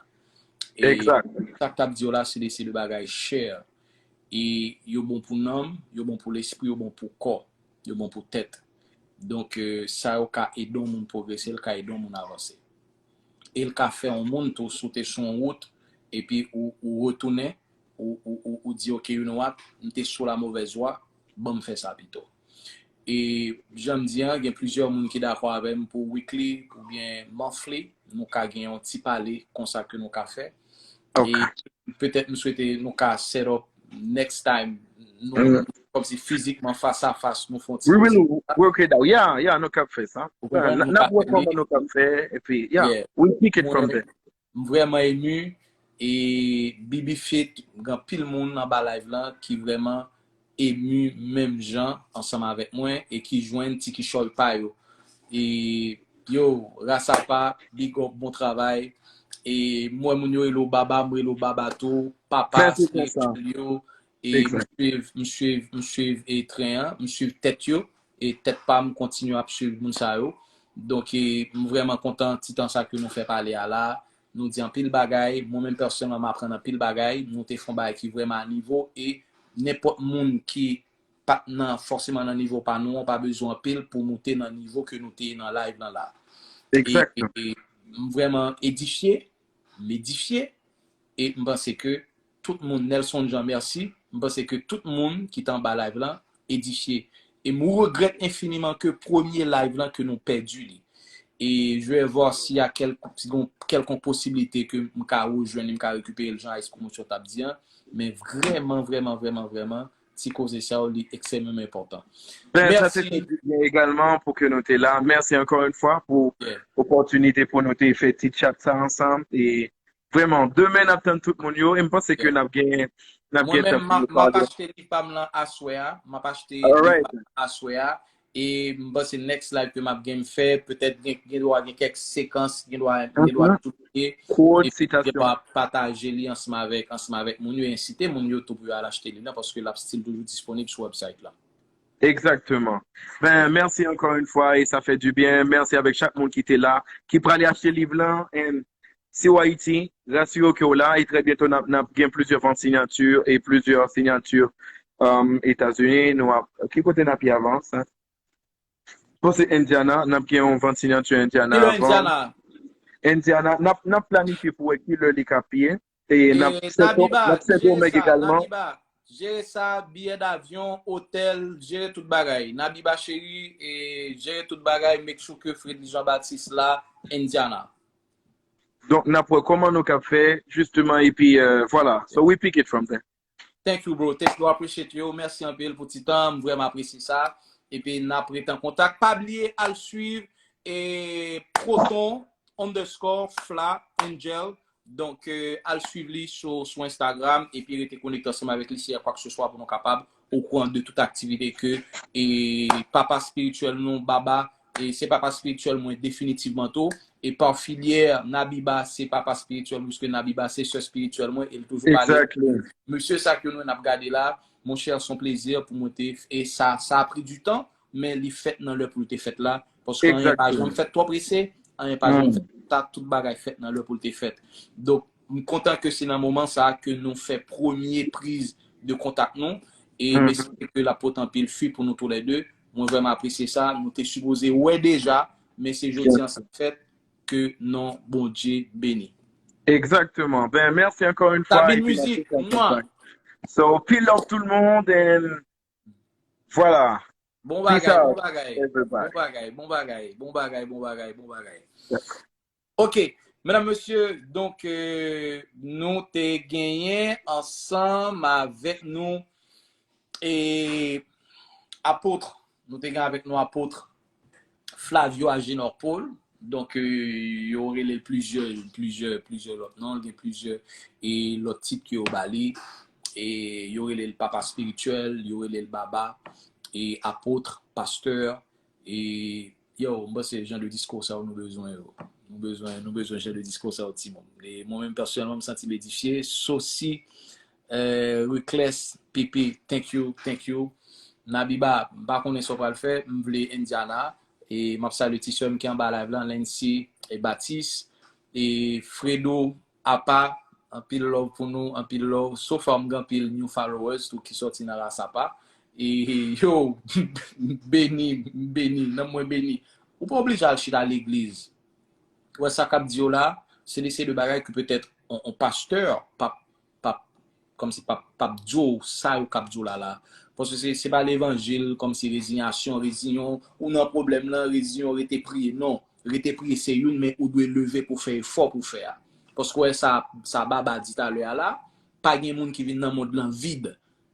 E sa k t ap di yo la, se de, se de bagay chè. E yo bon pou nanm, yo bon pou lespri, yo bon pou kò, yo bon pou tèt. Donk, euh, sa yo ka ede yon moun pwogrese, l ka ede yon moun avanse. E l ka fè yon moun tou, si w te sou yon wout, epi ou, ou retounen, ou, ou, ou, ou di, "Ok, you know what? M te sou la mauvaise voie, ban m fè sa pito." E jan m di an, gen plizyè moun ki dakò avè m pou weekly oubyen monthly, nou ka gen yon ti pale konsa ke nou ka fè. E petèt m swete nou ka set up next time, nou, kòmsi fizikman, fas a fas, nou fè yon ti We will work it out. Yeah, yeah, nou kap fè sa. N ap wè kòman nou kap fè, epi, yeah, we'll pick it from there. M vrèman emu. E Bibi Fit, gen anpil moun anba live lan ki vrèman emu menm jan ansanm avèk mwen e ki jwenn ti kichòy pa yo. E yo, Rasapa, big up, bon travay. E mwen, moun yo rele w Baba, mwen rele w Baba tou, Papa, spiritual yo. E m swiv, m swiv, m swiv e tren an, m swiv tèt yo. E tèt pa m kontinye ap swiv moun sa yo. Donk, e, m vrèman kontan ti tan sa ke nou fè pale a la. Nou di anpil bagay. Mwen menm pèsonèlman, m aprann anpil bagay. Nou te fè yon bagay ki vrèman a nivo. E nenpòt moun ki pa t nan, fòseman nan nivo pa nou an, pa bezwen anpil pou moute nan nivo ke nou te ye nan live lan la. E, e, e m vrèman edifye, m edifye, e m panse ke tout moun, Nelson Jean, mèsi. M panse ke tout moun ki t anba live lan edifye. E m regrèt enfiniman ke premye live lan ke nou pèdi li. E je vais voir s'il y a kèlkonk posibilite ke m ka rejwenn li, m ka rekipere l jan Ice Promotion t ap di an. Men vrèman, vrèman, vrèman, vrèman, ti koze sa yo, li ekstrèmman enpòtan. Ben, sa te fè di byen egalman pou ke nou te la. Mèsi ankò yon fwa pou opòtinite pou nou te fè ti chat sa ansanm. E vrèman, demen n ap tann tout moun yo. E m panse ke n ap gen, n ap gen tan pou nou pale. Mwen menm, m ap achte liv pa m lan aswè a. M ap achte liv pa m lan aswè a. E m panse next live ke m ap gen m fè, petèt gen, gen dwa gen kèk sekans, gen dwa, gen dwa tout ye. Epi gen dwa pataje li ansanm avèk, ansanm avèk moun yo, e ensite moun yo tou pou yo al achte liv la, paske l ap still toujou disponib sou website la. Egzakteman. Ben, mèsi ankò yon fwa e sa fè di byen. Mèsi avèk chak moun ki te la, ki prale achte liv lan. And si w Ayiti, rasire w ke w la, e trè byento n ap, n ap gen plizyè vant siyati e plizyè siyati, um, Etazini. Nou ap, ki kote n ap ye avan sa? Bon, se Indiana, n ap gen yon vant siyati Indiana avan. Indiana, n ap, n ap planifye pou wè ki lè li ka piye. E n ap Sendomeng egalman. Jere sa, biyè davyon, otèl, jere tout bagay. Nabiba cheri, e jere tout bagay, make sure ke Fredly Jean Baptiste la, Indiana. Donk, n ap wè kòman nou kab fè, jisteman, epi, euh, vwala. So, we pick it from there. Thank you, bro. Thank you. Appreciate you. Mèsi anpil pou ti tan. M vrèman apresye sa. Epi, n ap rete an kontak. Pa bliye al swiv e Proton underscore Fla Angel. Donk, euh, al swiv li sou, sou Instagram epi rete konekte ansanm avèk li si y a kwa ke se swa pou nou kapab okouran de tout aktivite ke e papa espirityèl nou, Baba, e se papa espirityèl mwen definitivman tou. E pa filyè, Nabiba se papa espirityèl mwen, piske Nabiba se sè espirityèl mwen, e l toujou pale. Exactly. Mesye sa ke nou n ap gade la, monchè, se yon plezi pou mwen te, e sa, sa a pri di tan, men li fèt nan lè pou l te fèt la, paske anyen pa janm fèt twò prese, anyen pa janm fèt ta, tout bagay fèt nan lè pou l te fèt. Donk, m kontan ke se nan moman sa a ke nou fè premye priz de kontak nou, e m espere ke l ap pote anpil fwi pou nou toulède. Mwen vrèman apresye sa, nou te sipoze wè deja, men se jodi an sa fèt, ke non Bondye beni. Exactement. Ben, merci encore une fois. Sabine Musique, mwa. So, pil love tout le monde and voilà. Bon bagay, bon bagay. Bon bagay, bon bagay, bon bagay, bon bagay, bon bagay. Ok, medam, mesye, donk, euh, nou te genyen ansanm avèk nou e apot, nou te gen avèk nou apot Flavio Agenor Paul. Donk, euh, yo rele l plizyè, plizyè, plizyè lòt non, gen plizyè e lòt tit ke yo ba li. E yo rele l papa espirityèl, yo rele l baba, e apot, pastè, e yo, m panse jan de diskou sa yo nou bezwen yo. Nou bezwen, nou bezwen jan de diskou sa yo, timoun. E mwen menm pèsonèlman, m santi m edifye. Sosi, euh, Reckless, Pipi, thank you, thank you. Nabiba, m pa konnen sa w pral fè, m vle Indiana, e m ap salye ti sè m ki anba live lan, Lancy e Batis, e Fredo, Apa, anpil love pou nou, anpil love. So far m gen anpil new followers tou ki sòti nan ras Apa. E yo, m beni, m beni, nanm mwen beni. Ou pa oblije al chita legliz. Ou wè sa k ap di yo la, se de, se de bagay ke petèt on, on pastè p ap, p ap, kòmsi p ap, p ap di w sa yo k ap di w la la. Paske se, se pa levanjil kòmsi reziyasyon, reziyon, ou nan pwoblèm lan, reziyon, rete priye. Non, rete priye se youn, men ou dwe leve pou fè efò pou fè a. Paske w wè sa, sa Baba di talè a la, pa gen moun ki vin nan mond lan vid.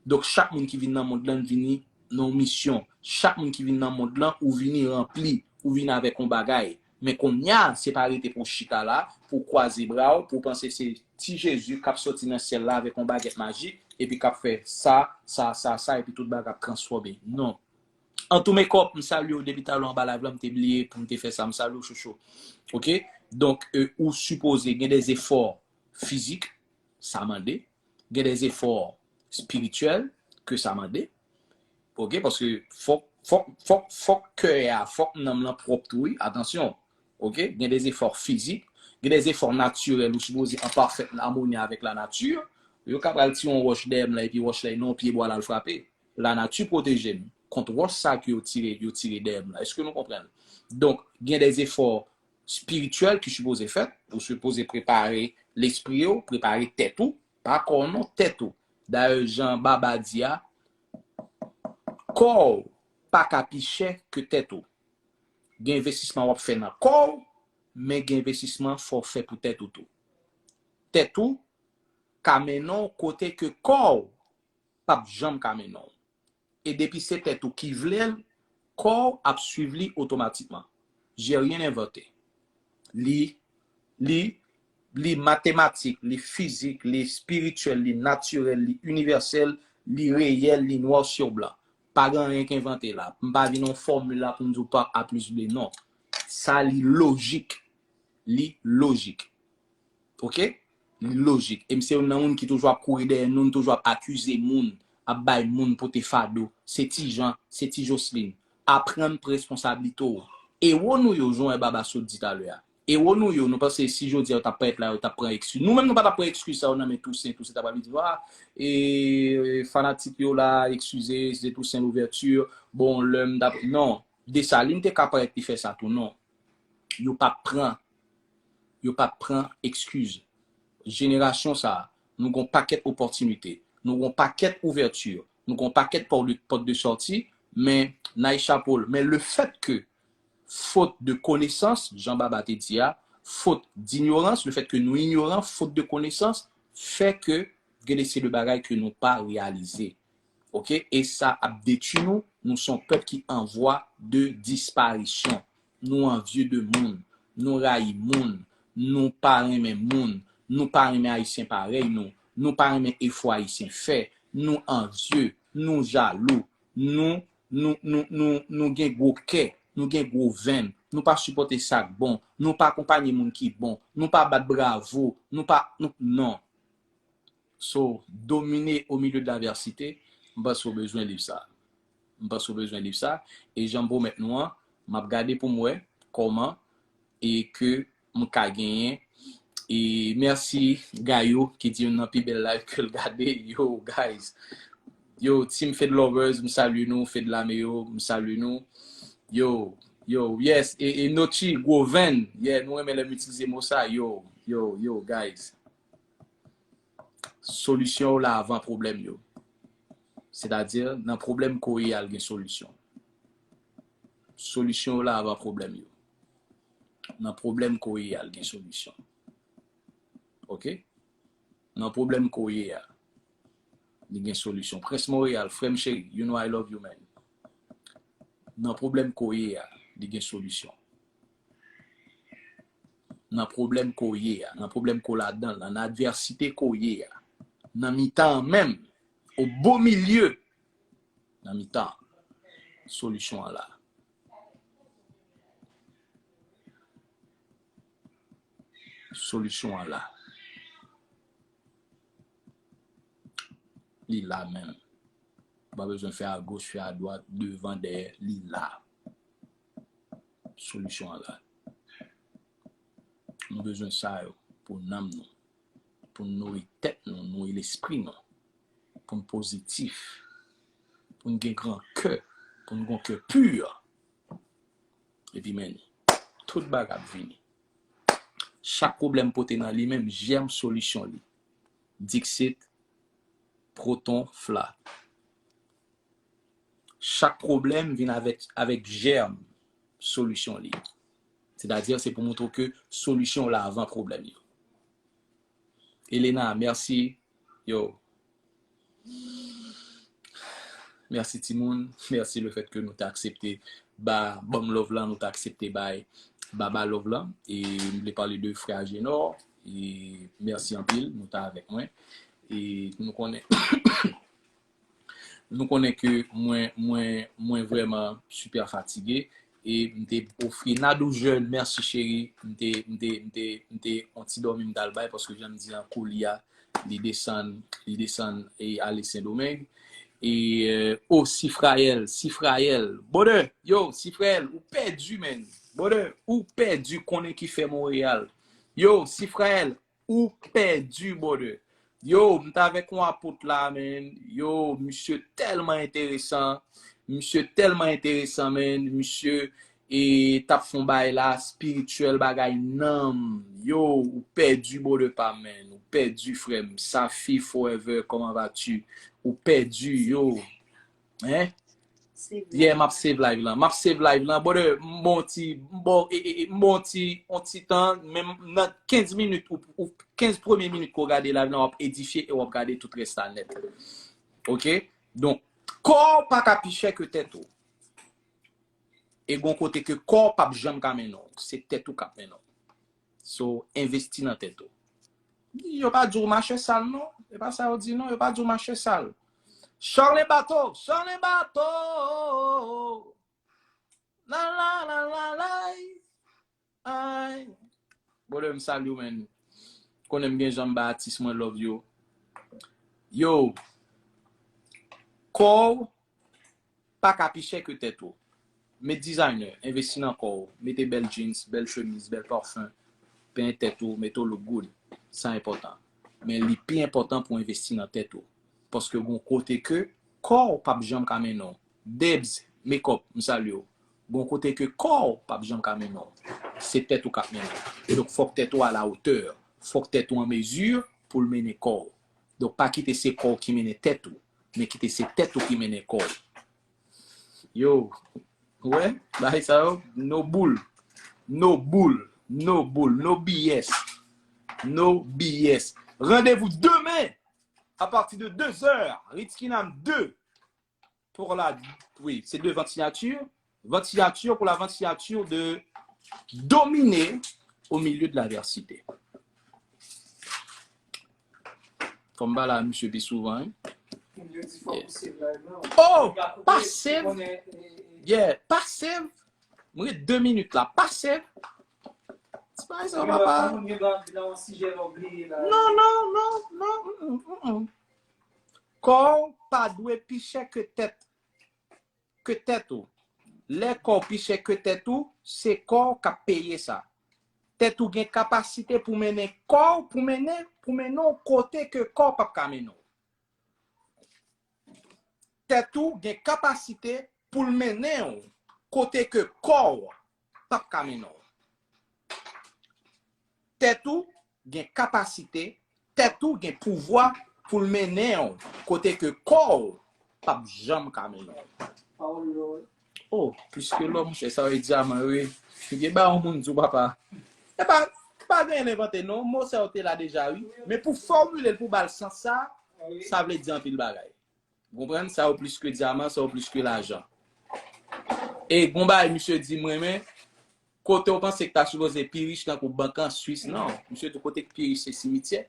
Donk, chak moun ki vin nan mond lan vini nan yon misyon. Chak moun ki vin nan mond lan, ou vini ranpli, ou vini avèk yon bagay. Men kounye a, se pa rete pou w chita la, pou w kwaze bra w, pou w panse se ti Jezi k ap sòti nan syèl la avèk yon bagèt majik, epi k ap fè sa, sa, sa, sa, epi tout bagay ap transfòme. Non. Antou Makeup, m salye w depi talè anba live la, m te bliye pou m te fè sa, m salye w chouchou. Ok? Donk, euh, ou sipoze gen de efò fizik, sa mande. Gen de efò espirityèl ke sa mande. Ok, paske fòk, fòk, fòk, fòk kè a, fòk nanm lan pwòp tou, wi, atansyon. Ok, gen de efò fizik, gen de efò natirèl, ou sipoze an pafèt amoni avèk lanati. Yo ka pral tire yon wòch dèyè m la, epi wòch la, e nan yon pye bwa la l frape. Lanati pwoteje m kont wòch sa ke yo tire, yo tire dèyè m la. Èske nou konprann? Donk, gen de efò espirityèl ki sipoze fèt, ou sipoze prepare lespri w, prepare tèt ou, pa kò w non, tèt ou. Dayè, jan Baba di a, kò w pa ka pi chè ke tèt ou. Gen envestisman w ap fè nan kò w, men gen envestisman fò w fè pou tèt ou tou. Tèt ou ka mennen w kote ke kò w p ap janm ka mennen w. E depi se tèt ou ki vle l, kò w ap swiv li otomatikman. J'ai rien inventé. Li, li, li matematik, li fizik, li espirityèl, li natirèl, li inivèsèl, li reyèl, li noir sur blanc. Pa gen anyen k envante la. M pa vin yon fòmil la pou m di w pa A plis B, non. Sa li lojik. Li lojik. Ok? Li lojik. E m se youn nan moun ki toujou ap kouri dèyè nou, nou toujou ap akize moun, ap bay moun pote fado. Se ti Jan, se ti Jocelyn. Aprann pran responsablite w. Ewo nou yo, jan wè Baba sot di talè a. Ewo nou yo, nou panse si jodi a yo t ap parèt la, yo t ap pran ekskiz. Nou menm nou pa t ap pran ekskiz sa yo nan men Tousen, Tousen t ap ap di, a, e, fanatik yo la, eskize, se Tousen Louvèti, bon, lè m t ap, non, Desalin te ka parèt li fè sa tou, non. Yo p ap pran, yo p ap pran ekskiz. Jenerasyon sa a, nou gon pakèt opòtinite, nou gon pakèt ouvèti, nou gon pakèt pòt de, pòt de sòti, men, n ay chapo l. Men le fèt ke fot de konesans, jan Baba te di a, fot dinyorans, le fèt ke nou inyoran, fot de konesans, fè ke gen de se de bagay ke nou pa reyalize. Ok? E sa ap detwi nou, nou se yon pèp ki an vwa de disparisyon. Nou anvye de moun, nou rayi moun, nou pa renmen moun, nou pa renmen Ayisyen parèy nou, nou pa renmen efò Ayisyen fè, nou anvye, nou jalou, nou, nou, nou, nou, nou gen gwo kè, nou gen gwo venn, nou pa sipòte sa k bon, nou pa akonpanye moun ki bon, nou pa bat bravo, nou pa, nou, non. So, dominer au milieu de l'adversité, m panse w bezwen liv sa. M panse w bezwen liv sa. E jan m pwomèt nou an, m ap gade pou m wè kòman e ke m ka genyen. E mèsi Gayou ki di youn nan pi bèl live ke l gade. Yo, guys. Yo, team Fed Lovers, m salye nou. Fed Lame yo, m salye nou. Yo, yo, yes. E, e Nochi, gwo venn. Yeah, nou renmen lè m itilize mo sa. Yo, yo, yo, guys. Solisyon yo la avan pwoblèm yo. Sètadi, nan pwoblèm ke w ye a, l gen solisyon. Solisyon yo la avan pwoblèm yo. Nan pwoblèm ke w ye a, l gen solisyon. Oke? Nan pwoblèm ke w ye a, li gen solisyon. Prince Montréal, frè m cheri, you know I love you, man. Nan pwoblèm ke w ye a, li gen solisyon. Nan pwoblèm ke w ye a, nan pwoblèm ke w ladan l, nan advèsite ke w ye a, nan mitan an menm, au beau milieu, nan mitan an, solisyon an la. Solisyon an la. Li la menm. Ou pa bezwen fè agoch, fè adwat, devan, dèyè, li la. Solisyon an la. Nou bezwen sa yo pou nanm nou, pou n nouri tèt nou, nouri lespri nou, pou n pozitif, pou n gen gran kè, pou n gen kè pi. Epi men, tout bagay ap vini. Chak pwoblèm pote nan li menm jèm solisyon li. Dixit, Proton Fla. Chak pwoblèm vin avèk, avèk jèm solisyon li. Sètadi, se pou montre w ke solisyon w la avan pwoblèm yo. Elena, mèsi. Yo. Mèsi timoun. Mèsi le fèt ke nou te aksepte ba, ban m love lan, nou te aksepte bay Baba love lan. E m vle pale de frè Agenor. E mèsi anpil, nou te avèk mwen. E nou konnen Nou konnen ke mwen, mwen, mwen vrèman super fatige. E m te ofri Nadou Jeune, mèsi cheri. M te, m te, m te, m te on ti dòmi m t al bay, paske jan m di an, koli a, li desann, li desann e ale Sendomeng. E, euh, oh, Sifrayèl, Sifrayèl. Brother, yo, Sifrayèl, ou pèdi, man. Brother, ou pèdi, konnen ki fè Monreyal. Yo, Sifrayèl, ou pèdi, brother. Yo, m t avèk yon apot la, man. Yo, misye tèlman enteresan. Misye tèlman enteresan, man. Misye, e, t ap fè yon bagay la, espirityèl, bagay nanm. Yo, ou pèdi, brother pa m, man. Ou pèdi, frè m. Safi forever, comment vas-tu? Ou pèdi, yo. Hein? Yeah, m ap save live lan. M ap save live lan. Brother, m bon ti, m bon, e, e, e, m bon ti, on ti tan, men nan kenz minit, ou, ou kenz premye minit ke w gade live lan, w ap edifye e w ap gade tout rès la nèt. Oke? Donk, kò w pa ka pi chè ke tèt ou. E gon kote ke kò w p ap janm ka mennen w. Se tèt ou k ap mennen w. So, envesti nan tèt ou. Yo pa di w mache sal, non. E pa sa yo di, non. Yo pa di w mache sal. Charles Bato! Charles Bato! La, la, la, la, la. Ay. Brother, m salye w, man. Konnen m gen jan m ba atis mwen love yo. Yo. Kò w pa ka pi chè ke tèt ou. Met designer, envesti nan kò w. Mete bèl jeans, bèl chemiz, bèl parfum. Penyen tèt ou, mete w look good. Sa enpòtan. Men li pi enpòtan pou w envesti nan tèt ou. Paske gon kote ke kò w p ap janm ka mennen w. Debs, makeup, m salye w. Gon kote ke kò w p ap janm ka mennen w. Se tèt ou k ap mennen w. Donk, fòk tèt ou à la hauteur. Fòk tèt ou an mezi pou l mennen kò w. Donk, pa kite se kò w ki mennen tèt ou, men kite se tèt ou ki mennen kò w. Yo, ou wè, bagay sa yo, no bull. No bull, no bull, no B S. No B S. Rendez-vous demain à partir de deux heures, Ritz Kinam deux. Pour la, oui, c'est deux ventes signatures. Vente signature pour la vente signature de dominer au milieu de l'adversité. Fò m pale a misye pi souvan, wi. Yo di fòk ou save live lan. Oh, pa save. Yeah, pa save. M ret de minit la. Pase. Ti bagay sa yo, papa. Moun gen dwa antre nan yon sijè lè w bliye la. Non, non, non, non. Mm, mm, mm, mm. Kò w pa dwe pi chè ke tèt, ke tèt ou. Lè kò w pi chè ke tèt ou, se kò w k ap peye sa. Tèt ou gen kapasite pou mennen kò w, pou mennen, pou mennen w kote ke kò w p ap ka mennen w. Tèt ou gen kapasite pou l mennen w kote ke kò w p ap ka mennen w. Tèt ou gen kapasite, tèt ou gen pouvwa pou l mennen w kote ke kò w p ap janm ka mennen w. Oh, plis ke lò, monchè, sa yo dyaman yo ye. Yo gen ba yon moun di w, papa. E pa, pa gen envante, non. Mo sa yo te la deja, wi. Men pou fòmile l, pou ba l sans sa, sa vle di anpil bagay. Ou konprann? Sa yo plis ke dyaman, sa yo plis ke lajan. E gon bagay misye di m renmen, kote w panse k ta sipoze pi rich tankou bank an Swis, non. Misye di kote k pi rich se simityè.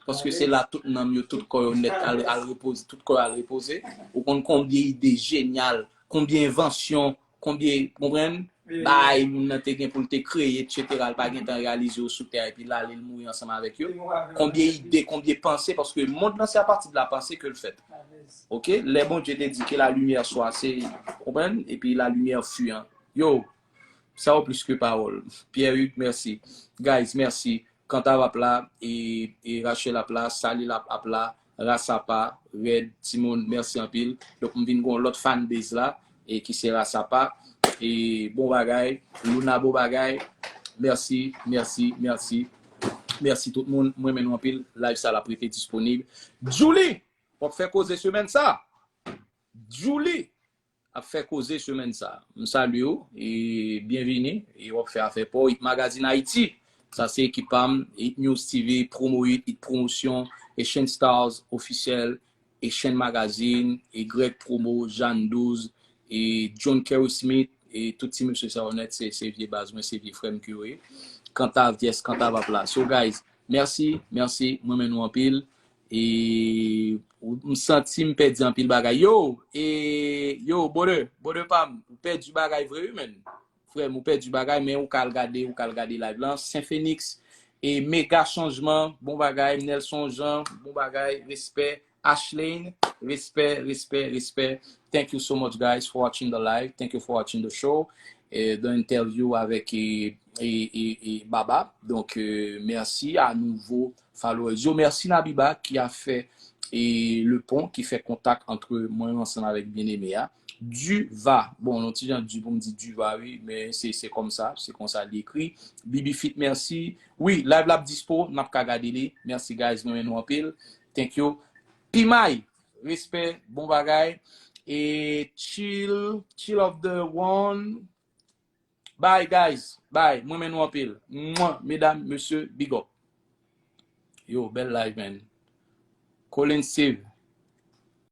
Paske se la tout nanm yo, tout kò yo nèt al, al repoze, tout kò yo al repoze. Ou konn konbyen ide jenyal, konbyen envansyon, konbyen, konprann? Bagay moun nan te gen pou l te kreye, etsetera, l pa gen tan reyalize yo sou tè a, epi l ale l mouri ansanm avèk yo. Konbyen ide, konbyen panse, paske mond lan se apati de la panse ke l fèt. Oke? Lè Bondye te di que la lumière soit, se, konprann? Epi la lumière fut, hein. Yo, sa yo plis ke pawòl. Pierre Hugues, mèsi. Guys, mèsi. Kantav ap la, e, e Rachel ap la, Salil ap, ap la, Rasapa, Rèd, Timoun, mèsi anpil. Donk, m vin gon lòt fanbase la, e ki se Rasapa. E bon bagay, Luna bon bagay. Mèsi, mèsi, mèsi. Mèsi tout moun, mwen renmen nou anpil. Live sa l ap rete disponib. Julie, w ap fè koze semèn sa. Julie, ap fè koze semèn sa. M salye w e byenvini. E w ap fè afè pa w. Hit Magazine Haïti, sa se ekip pa m. Hit News T V, Promo Hit, Hit Promotion, Haitian Stars Officiel, Haitian Magazine, e Greg Promo, Jeanne Douze, e John Kerry Smith, e tout ti mesye sa yo nèt, se, se vye baz mwen, se vye frè m ke yo ye. Kantav, yes, Kantav ap la. So, guys, mèsi, mèsi, mwen renmen nou anpil. E ou- m santi m pèdi anpil bagay. Yo, e yo, brother, brother pa m, ou pèdi bagay vre, wi, men. Frè m, ou pèdi bagay, men ou ka al gade, ou ka al gade live lan. Saint Phoenix, e Mega Chanjman, bon bagay. Nelson Jean, bon bagay, respè. Ashlane, respè, respè, respè. Thank you so much, guys, for watching the live. Thank you for watching the show. E, the interview avèk e, e, e, e Baba. Donk, e, mèsi a nouvo followers yo. Mèsi Nabiba ki a fè e, le pon, ki fè kontak antre mwen ansanm avèk Byeneme a. Diva, bon, yon ti jan di pou m di Diva, wi, men se, se kòmsa, se konsa li ekri. Bibi Fit, mèsi. Wi, live la ap dispo, n ap ka gade li. Mèsi, guys, mwen renmen nou anpil. Thank you. Pimay, respè, bon bagay. E Chill, Chill of the One. Bye, guys. Bye. Mwen renmen nou anpil. Mwen, medam, mesye, big up. Yo, bèl live, man. Colin Steve,